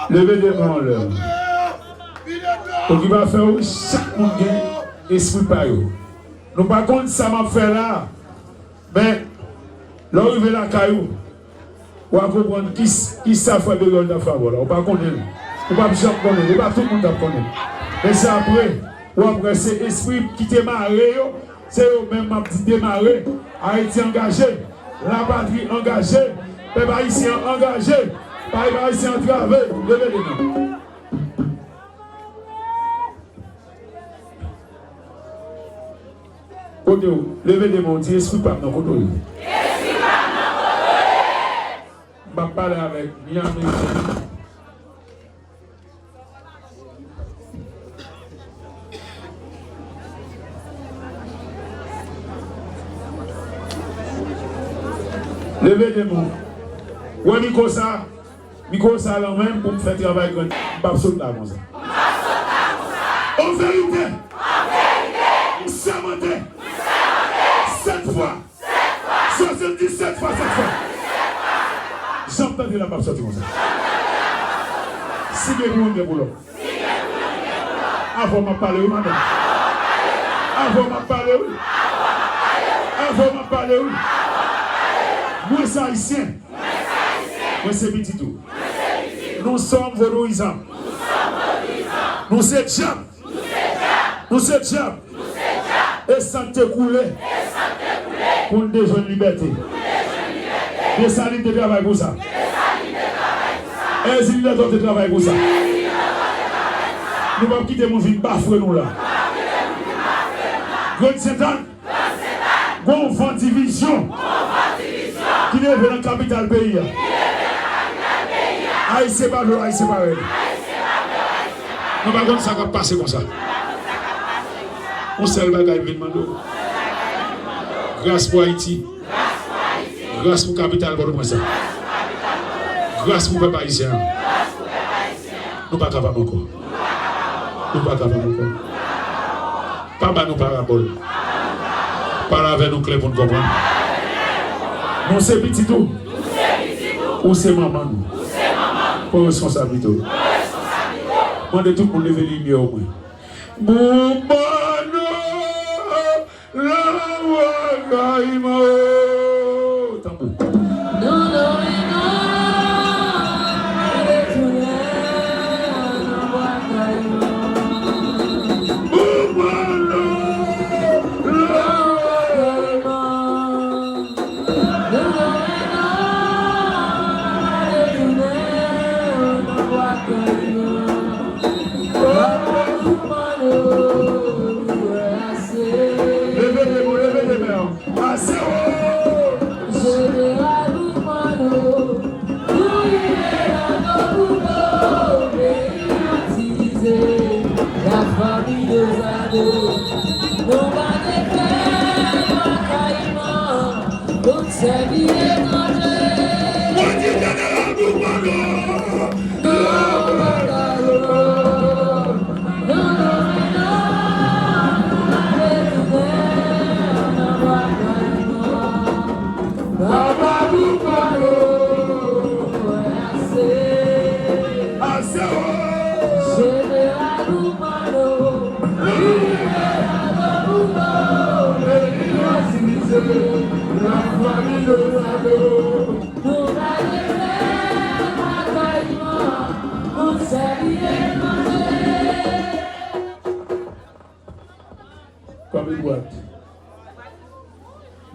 Leve de men anlè. Pou ki va fè wi, chak moun gen espri pa yo. Nou pa konn sa m ap fè la, men lè w rive lakay ou, w a konprann ki, ki sa frè Beriol t ap fè avè w la. Ou pa konnen l. Ou p ap janm konnen l. E pa tout moun k ap konnen l. Men se apre, w ap wè se espri ki te mare yo, se yo menm m ap di demare. Ayiti angaje. Lapatri angaje. Pèp ayisyen an angaje. Pèp ayisyen antrave. Leve de men. Kote w? Leve de men w, di, espri pa m nan, kote w ye? M ap pale avèk Miami. Leve de men w. Wè mikwo sa. Mikwo sa lan men m pou m fè travay grann. M p ap sot la konsa. An verite, m sèmante sèt fwa, swasanndisèt fwa sèt fwa. Jan m tande la, m p ap sòti konsa. Si gen pou youn, gen pou lòt. Avè w m ap pale wi, madanm. Avè w m ap pale wi. Avè w m ap pale wi. Mwen se ayisyen. Mwen se pitit ou. Nou sòm vodouyizan. Nou se dyab. Nou se dyab. E san k te koule pou n te jwenn libète. Desalin te travay pou sa. Èzili Dantò te travay pou sa. Nou p ap kite moun vin bafwe nou la. Grann Sentàn, gon van divizyon ki leve nan kapital peyi a. Ayisyen pa vle Ayisyen parèy. Nou pa konn sa k ap pase konsa. Yon sèl bagay m vin mande w. Gras pou Ayiti. Gras pou kapital Pòtoprens la. Gras pou pèp ayisyen an. Nou pa kapab ankò. Nou pa kapab ankò. Pa ba nou parabòl. Pale avè nou klè pou n konprann. Nou se pitit ou. Ou se manman nou. Pran responsablite w. Mande tout moun leve limyè w mwen. Boubano, lawa kayman. Tanbou. Leve de men, leve de men. Ase o! Jeneral Boukman, nou rive nan Boukman, peyi an divize, lafanmi Lozado, nou pa gen frè, pa kayman, nou sèvi etranje. Mwen di Jeneral Boukman, Kòm li dwat.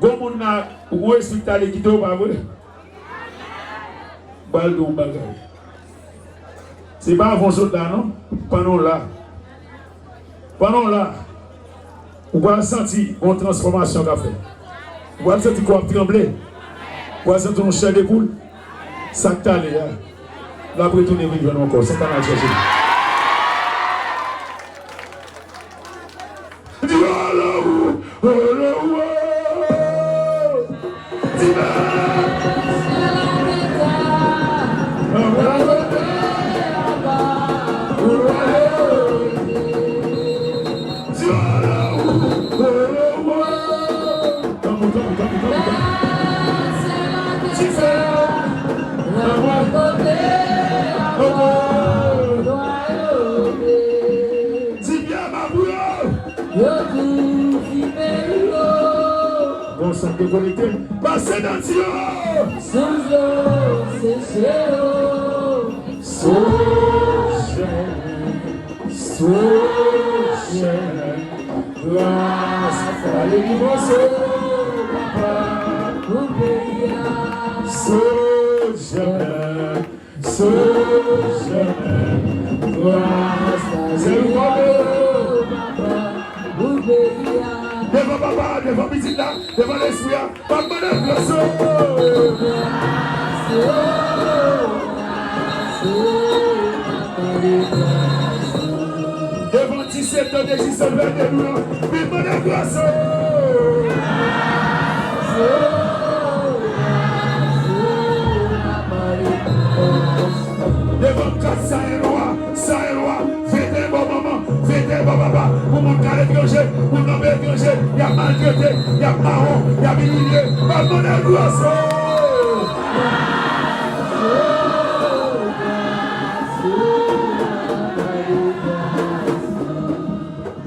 Gon moun la, ou gon espri k t ale kite w, pa vre? M pral di w yon bagay. Se pa avan w sot la, non. Pandan w la. Pandan w la, ou pral santi yon transfòmasyon k ap fèt. Ou pral santi kò w ap tranble. Ou pral santi yon chè de poul. Sa k t ale a, l ap retounen vin jwenn ou ankò. Sentàn al chèche l. Di olo, olo, o. Di bèl. Di olo, olo, o. Tanbou, tanbou, tanbou, tanbou, tanbou. Ti fè. Nan mwen kote. Sa te konekte. Pase nan ti yo. Sou yo, se se yo. Sou yo. Soje, gras, ale ki pase, papa, pou peyi a. Soje, soje, gras, ale ki pase, papa, pou peyi a. Devan papa, devan pitit la. Devan lespri a, m ap mande gras ou. Devan disèt an de jis an vède nou an, vin mande gras ou. Devan kat sa e lwa, sa e lwa. Vete bò manman, vete bò papa. Pou moun k aletranje, moun nan peyi etranje, y ap maltrete, y ap mawon, y ap imilye. Pastè Negros!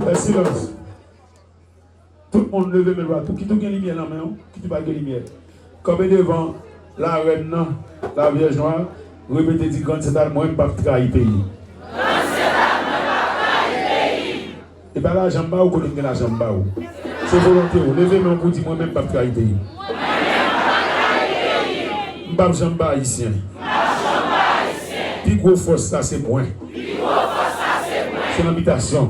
Fè silans. Tout moun leve men dwat ou. Kit ou gen limyè nan men w, kit ou pa gen limyè. Kanpe devan larèn nan, la vyèj nwa, repete, di, Grann Sentàn, mwen, m p ap trayi peyi. Grann Sentàn, mwen, m p ap trayi peyi. E pa lajan m ba ou, kote m gen lajan m ba ou. Se volonte w. Leve men w pou di, mwen menm, m p ap trayi peyi. Mwen menm, m p ap trayi peyi. M p ap janm ba Ayisyen. M p ap janm ba Ayisyen. Pi gwo fòs la, se mwen. Pi gwo fòs la, se mwen. Se nan bitasyon.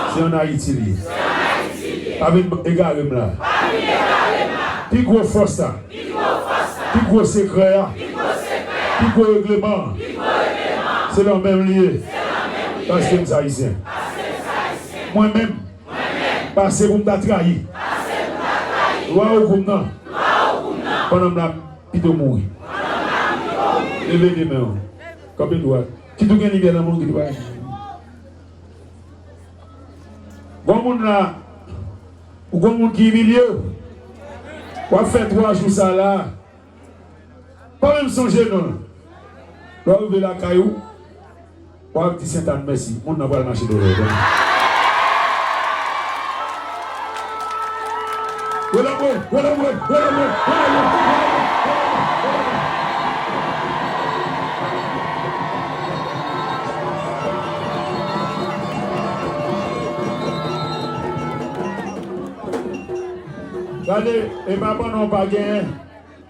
Se an Ayiti li ye. Pa vin egare m la. Pi gwo fòs la, pi gwo sekrè a, pi gwo regleman an, se nan men m li ye. Paske m se Ayisyen. Mwen menm, pase pou m ta trayi lwa Ogou m nan, pandan m la pito mouri. Leve de men w. Kanpe dwat. Kit ou gen limyè nan men w, kit ou pa gen. Gon moun la, ou gon moun ki imilye w. W ap fè twa jou sa la. Pa menm sonje non. Lè w rive lakay ou, w ap di Sentàn mèsi. Moun nan pral mache dèyè w. Wè lanmou, wè lanmou, wè lanmou, wè lanmou. Gade, e pa pandan w pa genyen,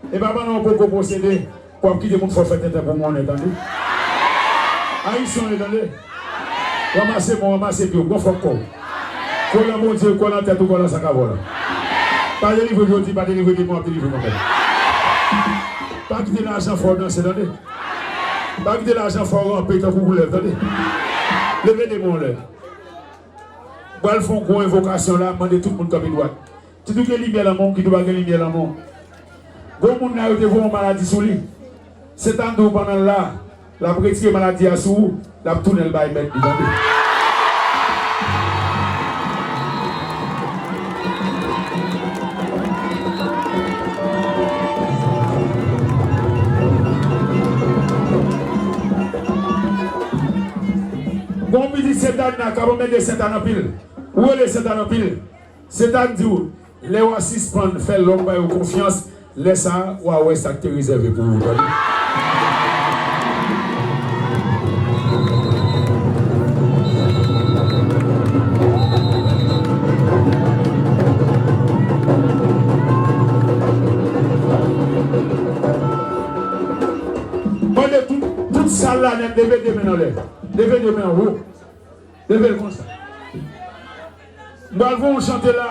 e pa pandan w poko posede, pou w ap kite moun fè w fè tenten pou monnen, tande. Ayisyen w ye, tande. Ranmase men w, ranmase pye w, gon fòk kò w. Kwè nan Bondye, kwè nan tèt ou, kwè nan sa k avè w la. Pa delivre jodi, pa delivre demen, w ap delivre mwen menm. Pa kite lajan fè w danse, tande. Pa kite lajan fè w ranpe tankou koulèv, tande. Leve de men w anlè. M pral fè yon gwo envokasyon la, mande tout moun kanpe dwat. Kit ou gen limyè nan men w, kit ou pa gen limyè nan men w. Gon moun la, yo te voye yon maladi sou li. Sentàn di w pandan l la, l ap retire maladi a sou ou, l ap tounen l bay mèt li, tande. Gon pitit Sentàn la k ap anmède Sentàn anpil. Ou rele Sentàn anpil. Sentàn di w, lè w a sispann fè lòm ba yo konfyans, lè sa a, w a wè sa k te rezève pou ou, tande. Mande tout, tout sal la nèt, leve de men anlè. Leve de men anwo. Leve l konsa. M pral voye yon chante la.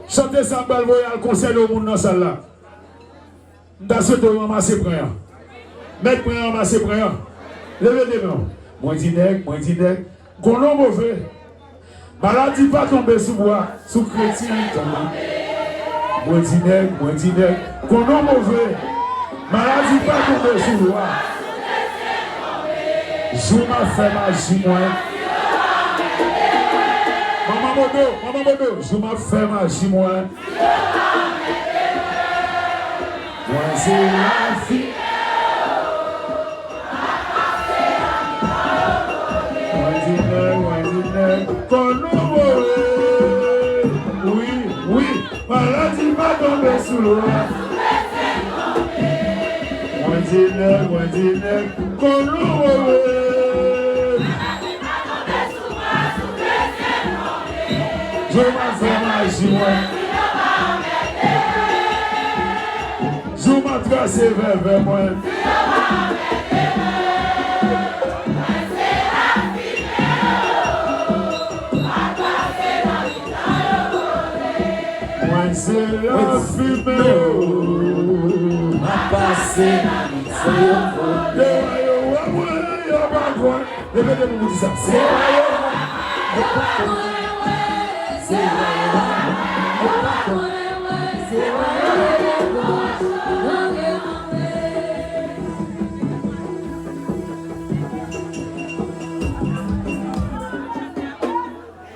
Chante sa m pral voye al konsène yon moun nan sal la. M ta swete w ranmase pwen an. Mèt pwen an, ranmase pwen an. Leve de men w. Mwen di nèg, mwen di nèg. Gon non move. Maladi pa tonbe sou bwa, sou kretyen li tonbe. Mwen di nèg, mwen di nèg. Gon non move. Maladi pa tonbe sou bwa. Jou m ap fè maji mwen. Manman Bodo, manman Bodo, jou m ap fè maji mwen. Mwen se lafimen. Mwen di nèg, mwen di nèg, kò nou move. Wi, wi, maladi Mwen di nèg, mwen di nèg, kolon wowe. Jou m ap fè maji mwen. Jou m ap trase vèvè mwen. Mwen se lafimen yo. M ap pase nan mitan yo kote. Yo wè, yo wè mwen, yo pa kwè. Repete pou m di sa. Se wè yo wè, yo pa kwè. Se wè yo wè, yo pa kwè. Se wè yo wè, yo pa kwè.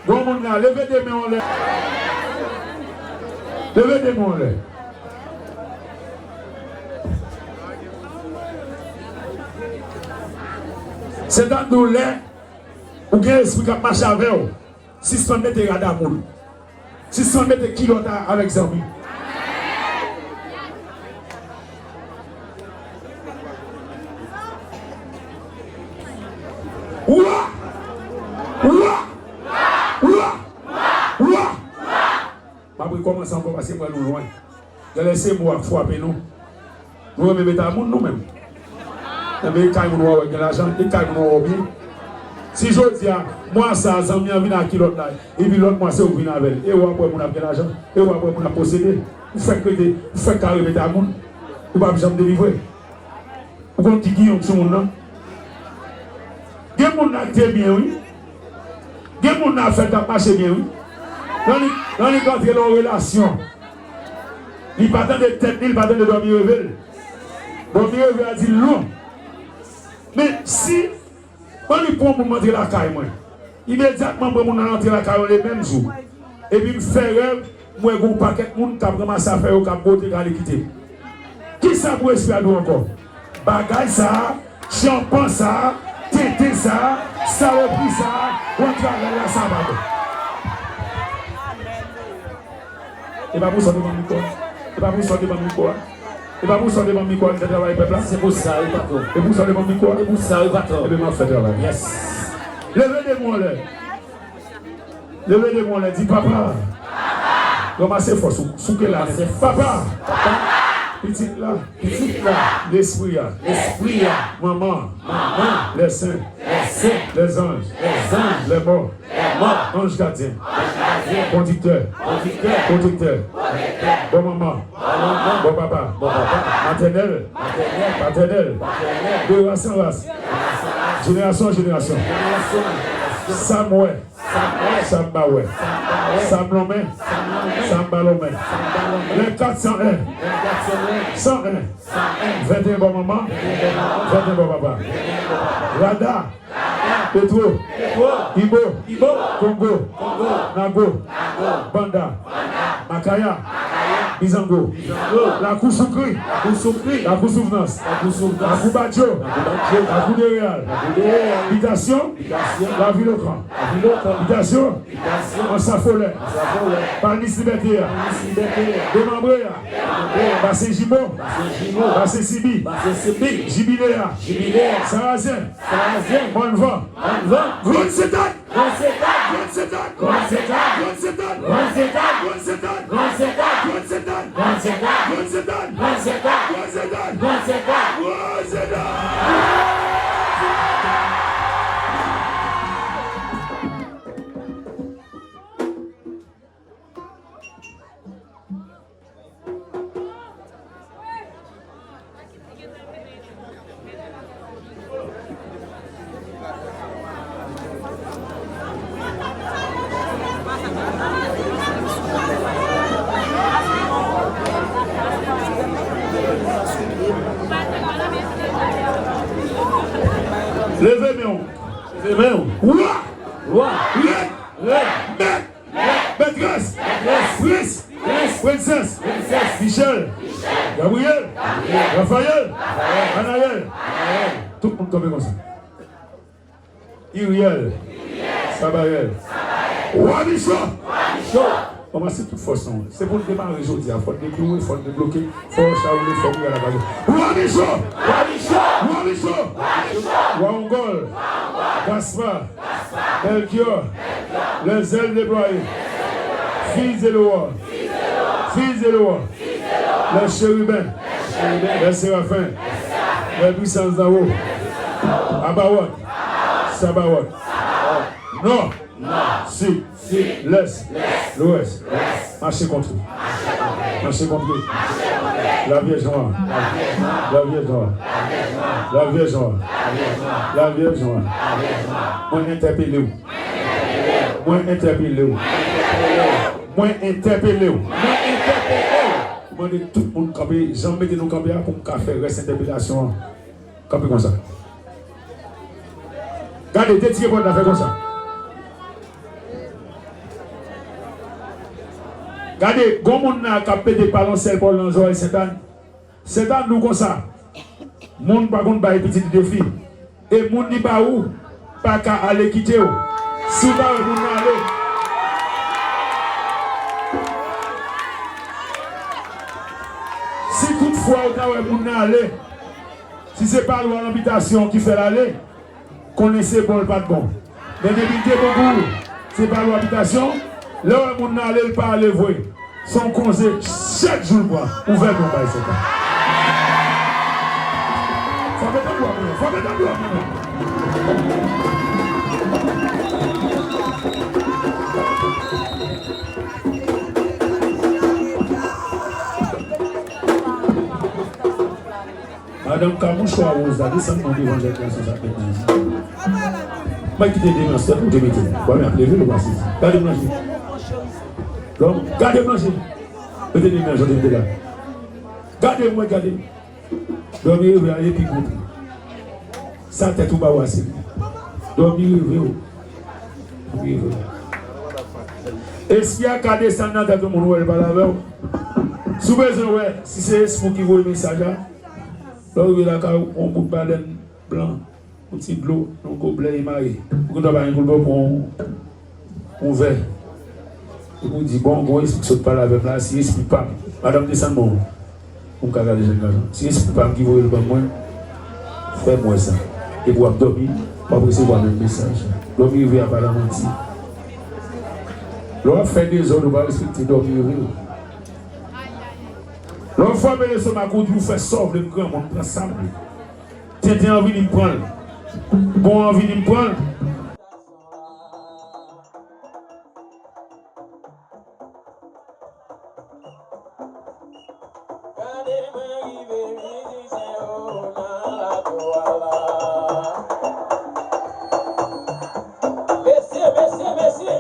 Bon moun la, leve de men anlè. Leve de men anlè. Se ta di w lè ou gen espri k ap mache avè w, sispann mete rad a moun. Sispann mete kilòt a avèk zanmi. Wa! Wa! Wa! Wa! Wa! M ap rekòmanse ankò paske m wè nou lwen. Genlè se mo a k frape nou. Nou renmen beta moun nou menm. Enben, e kay moun w a wè gen lajan, e kay moun w a wè w byen. Si jodi a, mwa sa a, zanmi an vin ak kilòt la, epi lòt mwa se ou k vin avè l, e w ap wè moun ap gen lajan, e w ap wè moun ap posede. Ou fèk rete, ou fèk kare beta moun, ou p ap janm delivre. Ou konn ki giyon k sou moun nan? Gen moun nan k te byen, wi. Gen moun nan afè t ap mache byen, wi. Lè li, lè li antre nan yon relasyon, li pa tande tèt li, li pa tande dòmi reve l. Dòmi reve a di l long. Men si, ban li pran moun antre lakay mwen. Imedyatman, m pran moun nan antre lakay mwen le menm jou. Epi m fè rèv, m wè gon pakèt moun k ap ranmase afè yo, k ap bwote, k ale kite m. Kisa pou espri a di w ankò? Bagay sa a, tchanpan sa a, tenten sa a, salopri sa a, w ap travay la, sa pa bon. E pa pou sa w te ban m mikwo a. E pa pou sa w te ban m mikwo a. E pa pou sa w te ban m mikwo a, m fè travay pèp la. Se pou sa, wi, patwon. E pou sa w te ban m mikwo a. E pou sa, wi, patwon. Ebyen, m ap fè travay. Yes. Leve de men w anlè. Leve de men w anlè, di, "Papa." Ranmase fòs ou, souke la. Papa. Pitit la. Pitit la. Lespri a. Lespri a. Manman. Manman. Lèsen. Lèsen. Lèzanj. Lèzanj. Lèmò. Lèmò. Anj gadyen. Anj gadyen. Kondiktè. Kondiktè. Pwotektè. Pwotektè. Bon manman. Bon manman. Bon papa. Bon papa. Matènèl. Matènèl. Patènèl. Patènèl. De ras an ras. De ras an ras. Jenerasyon an jenerasyon. Jenerasyon an jenerasyon. Sa m wè. Sa m wè. Sa m pa wè. Sa m pa wè. Sa m lonmen. Sa m lonmen. Sa m pa lonmen. Sa m pa lonmen. Le kat san en. Le kat san en. San en. San en. Venteyen bò manman. Venteyen bò manman. Venteyen bò papa. Venteyen bò papa. Rada. Rada. Petwo. Petwo. Ibo. Ibo. Kongo. Kongo. Nago. Nago. Banda. Banda. Makaya. Makaya. Bizango. Bizango. Lakou Soukri. Lakou Soukri. Lakou Souvnans. Lakou Souvnans. Lakou Badjo. Lakou Badjo. Lakou Dereyal. Lakou Dereyal. Bitasyon. Bitasyon. Lavil Okan. Lavil Okan. Bitasyon. Bitasyon. Ansa Folè. Ansa Folè. Palmis Libète a. Palmis Libète a. Demanbre a. Demanbre a. Basen Jimo. Basen Jimo. Basen Sibi. Basen Sibi. Jibile a. Jibile a. Sarazen. Sarazen. Mòn Van. Mòn Van. Grann Sentàn. Grann Sentàn. Grann Sentàn. Leve men w. Leve men w. Wa! Wa! Rèd! Rèd! Mèt! Mètrès. Mètrès. Prens. Prens. Prensès. Prensès. Michèl. Michèl. Gabriyèl. Gabriyèl. Rafayèl. Rafayèl. Anayèl. Anayèl. Tout moun kanpe konsa. Iryèl. Iryèl. Sabayèl. Sabayèl. Wa Micho. Wa Micho. Anmase tout fòs nou. Se pou n demare jodi a. Fò n dekloure, fò n debloke, fò wòch la woule, fò priyè la pase. Wa Micho! Wa Micho! Wa Ongòl! Gaspa! Mèlkyò! Les ailes déployées! Fils de l'aurore! Fils de l'aurore! Les chérubins! Les séraphins! Les puissances d'en haut! Abawòt! Sabawòt! Nò! Sid, lès, lwès, mache kont li. Mache kont li. Lavyèj nwa. Lavyèj nwa. Lavyèj nwa. Lavyèj nwa. Mwen entèpele w. Mwen entèpele w. Mwen entèpele w. Mwen entèpele w. Mwen mande tout moun kanpe, jan m mete nou kanpe a pou m ka fè rès entèpelasyon an. Kanpe konsa. Gade, detire pòt la, fè konsa. Gade, gon moun la k ap pete palonsèl pa w nan zòrèy Sentàn. Sentàn di w konsa, moun pa konn bay pitit li defi. E moun li ba ou pa ka ale kite w. Si w ta wè moun nan ale, si tout fwa w ta wè moun nan ale, si se pa lwa lanbitasyon ki fè l ale, konnen se bon l pa t bon. Men depi l te bon pou ou, se pa lwa bitasyon, lè w wè moun nan ale, l pa ale vre. Se yon konze, chak jou l pran. Ouvè men w bay Sentàn. Fò mete dlo pou mwen, fò mete dlo pou mwen. Madanm ka mouchwa woz la, desann mwen devan jèn gason sa k met nan je. Mwen kite de men sèl pou te mete. Bon, men ap leve l ou pa sezi. Gade m nan je. Lòm, gade m nan je. Mete de men jan te mete la. Gade m, mwen gade. Dòmi reve a epi gwo pri. Sa tèt ou ba w ase. Dòmi reve w. Dòmi reve w. Espri a ka desann nan tèt yon moun wè l pale avè w. Si w bezwen wè si se espri w ki voye mesaj la, lè w rive lakay ou, yon bout balèn blan, yon ti dlo, yon goblè emare. Ou gendwa pa gen koulbè pou yon, yon vè. Epi w di, bon, gon espri k sot pale avè m la, si espri pa m, madanm desann men w pou m ka gade jèn gason. Si espri pa m ki voye l ban mwen, fè m wè sa. Epi w ap dòmi, w ap resevwa menm mesaj. Dòmi reve a pa nan manti. Lè w ap fè dezòd, ou pa respekte dòmi reve w. Lè w frape lestomak ou, di w fè sa w vle, m granmoun, m pran sa m vle. Tenten an vini, m pran l. Bon an vini, m pran l. Gade mwen rive mizisyen yo nan lakou a la. Mesye, mesye, mesye.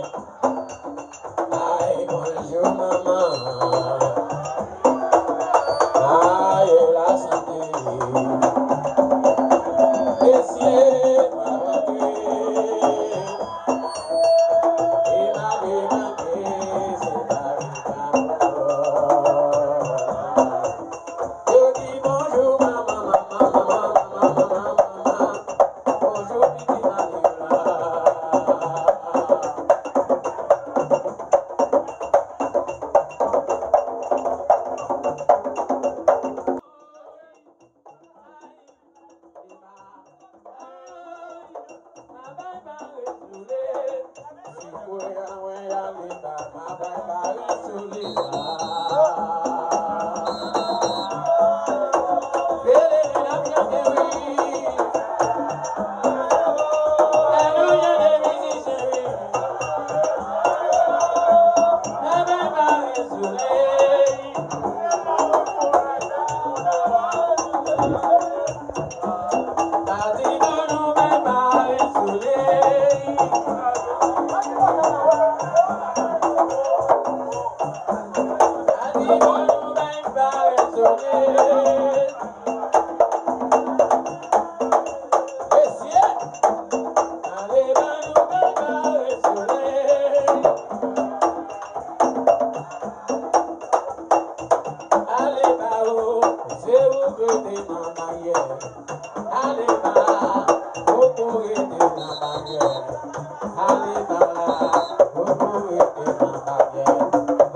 Ay, bonjou, manman. Ay, lasante. Mesye, pa rantre. E m a demande, se pa Yo di bonjou, manman, manman, manman, manman, manman. Bonjou, pitit Manuela. Mesye, ale ban nou kaka solèy. Ale ba ou, se ou k rete nan baryè. Ale ba, ou pou rete nan baryè. Ale ba, ou pou rete nan baryè.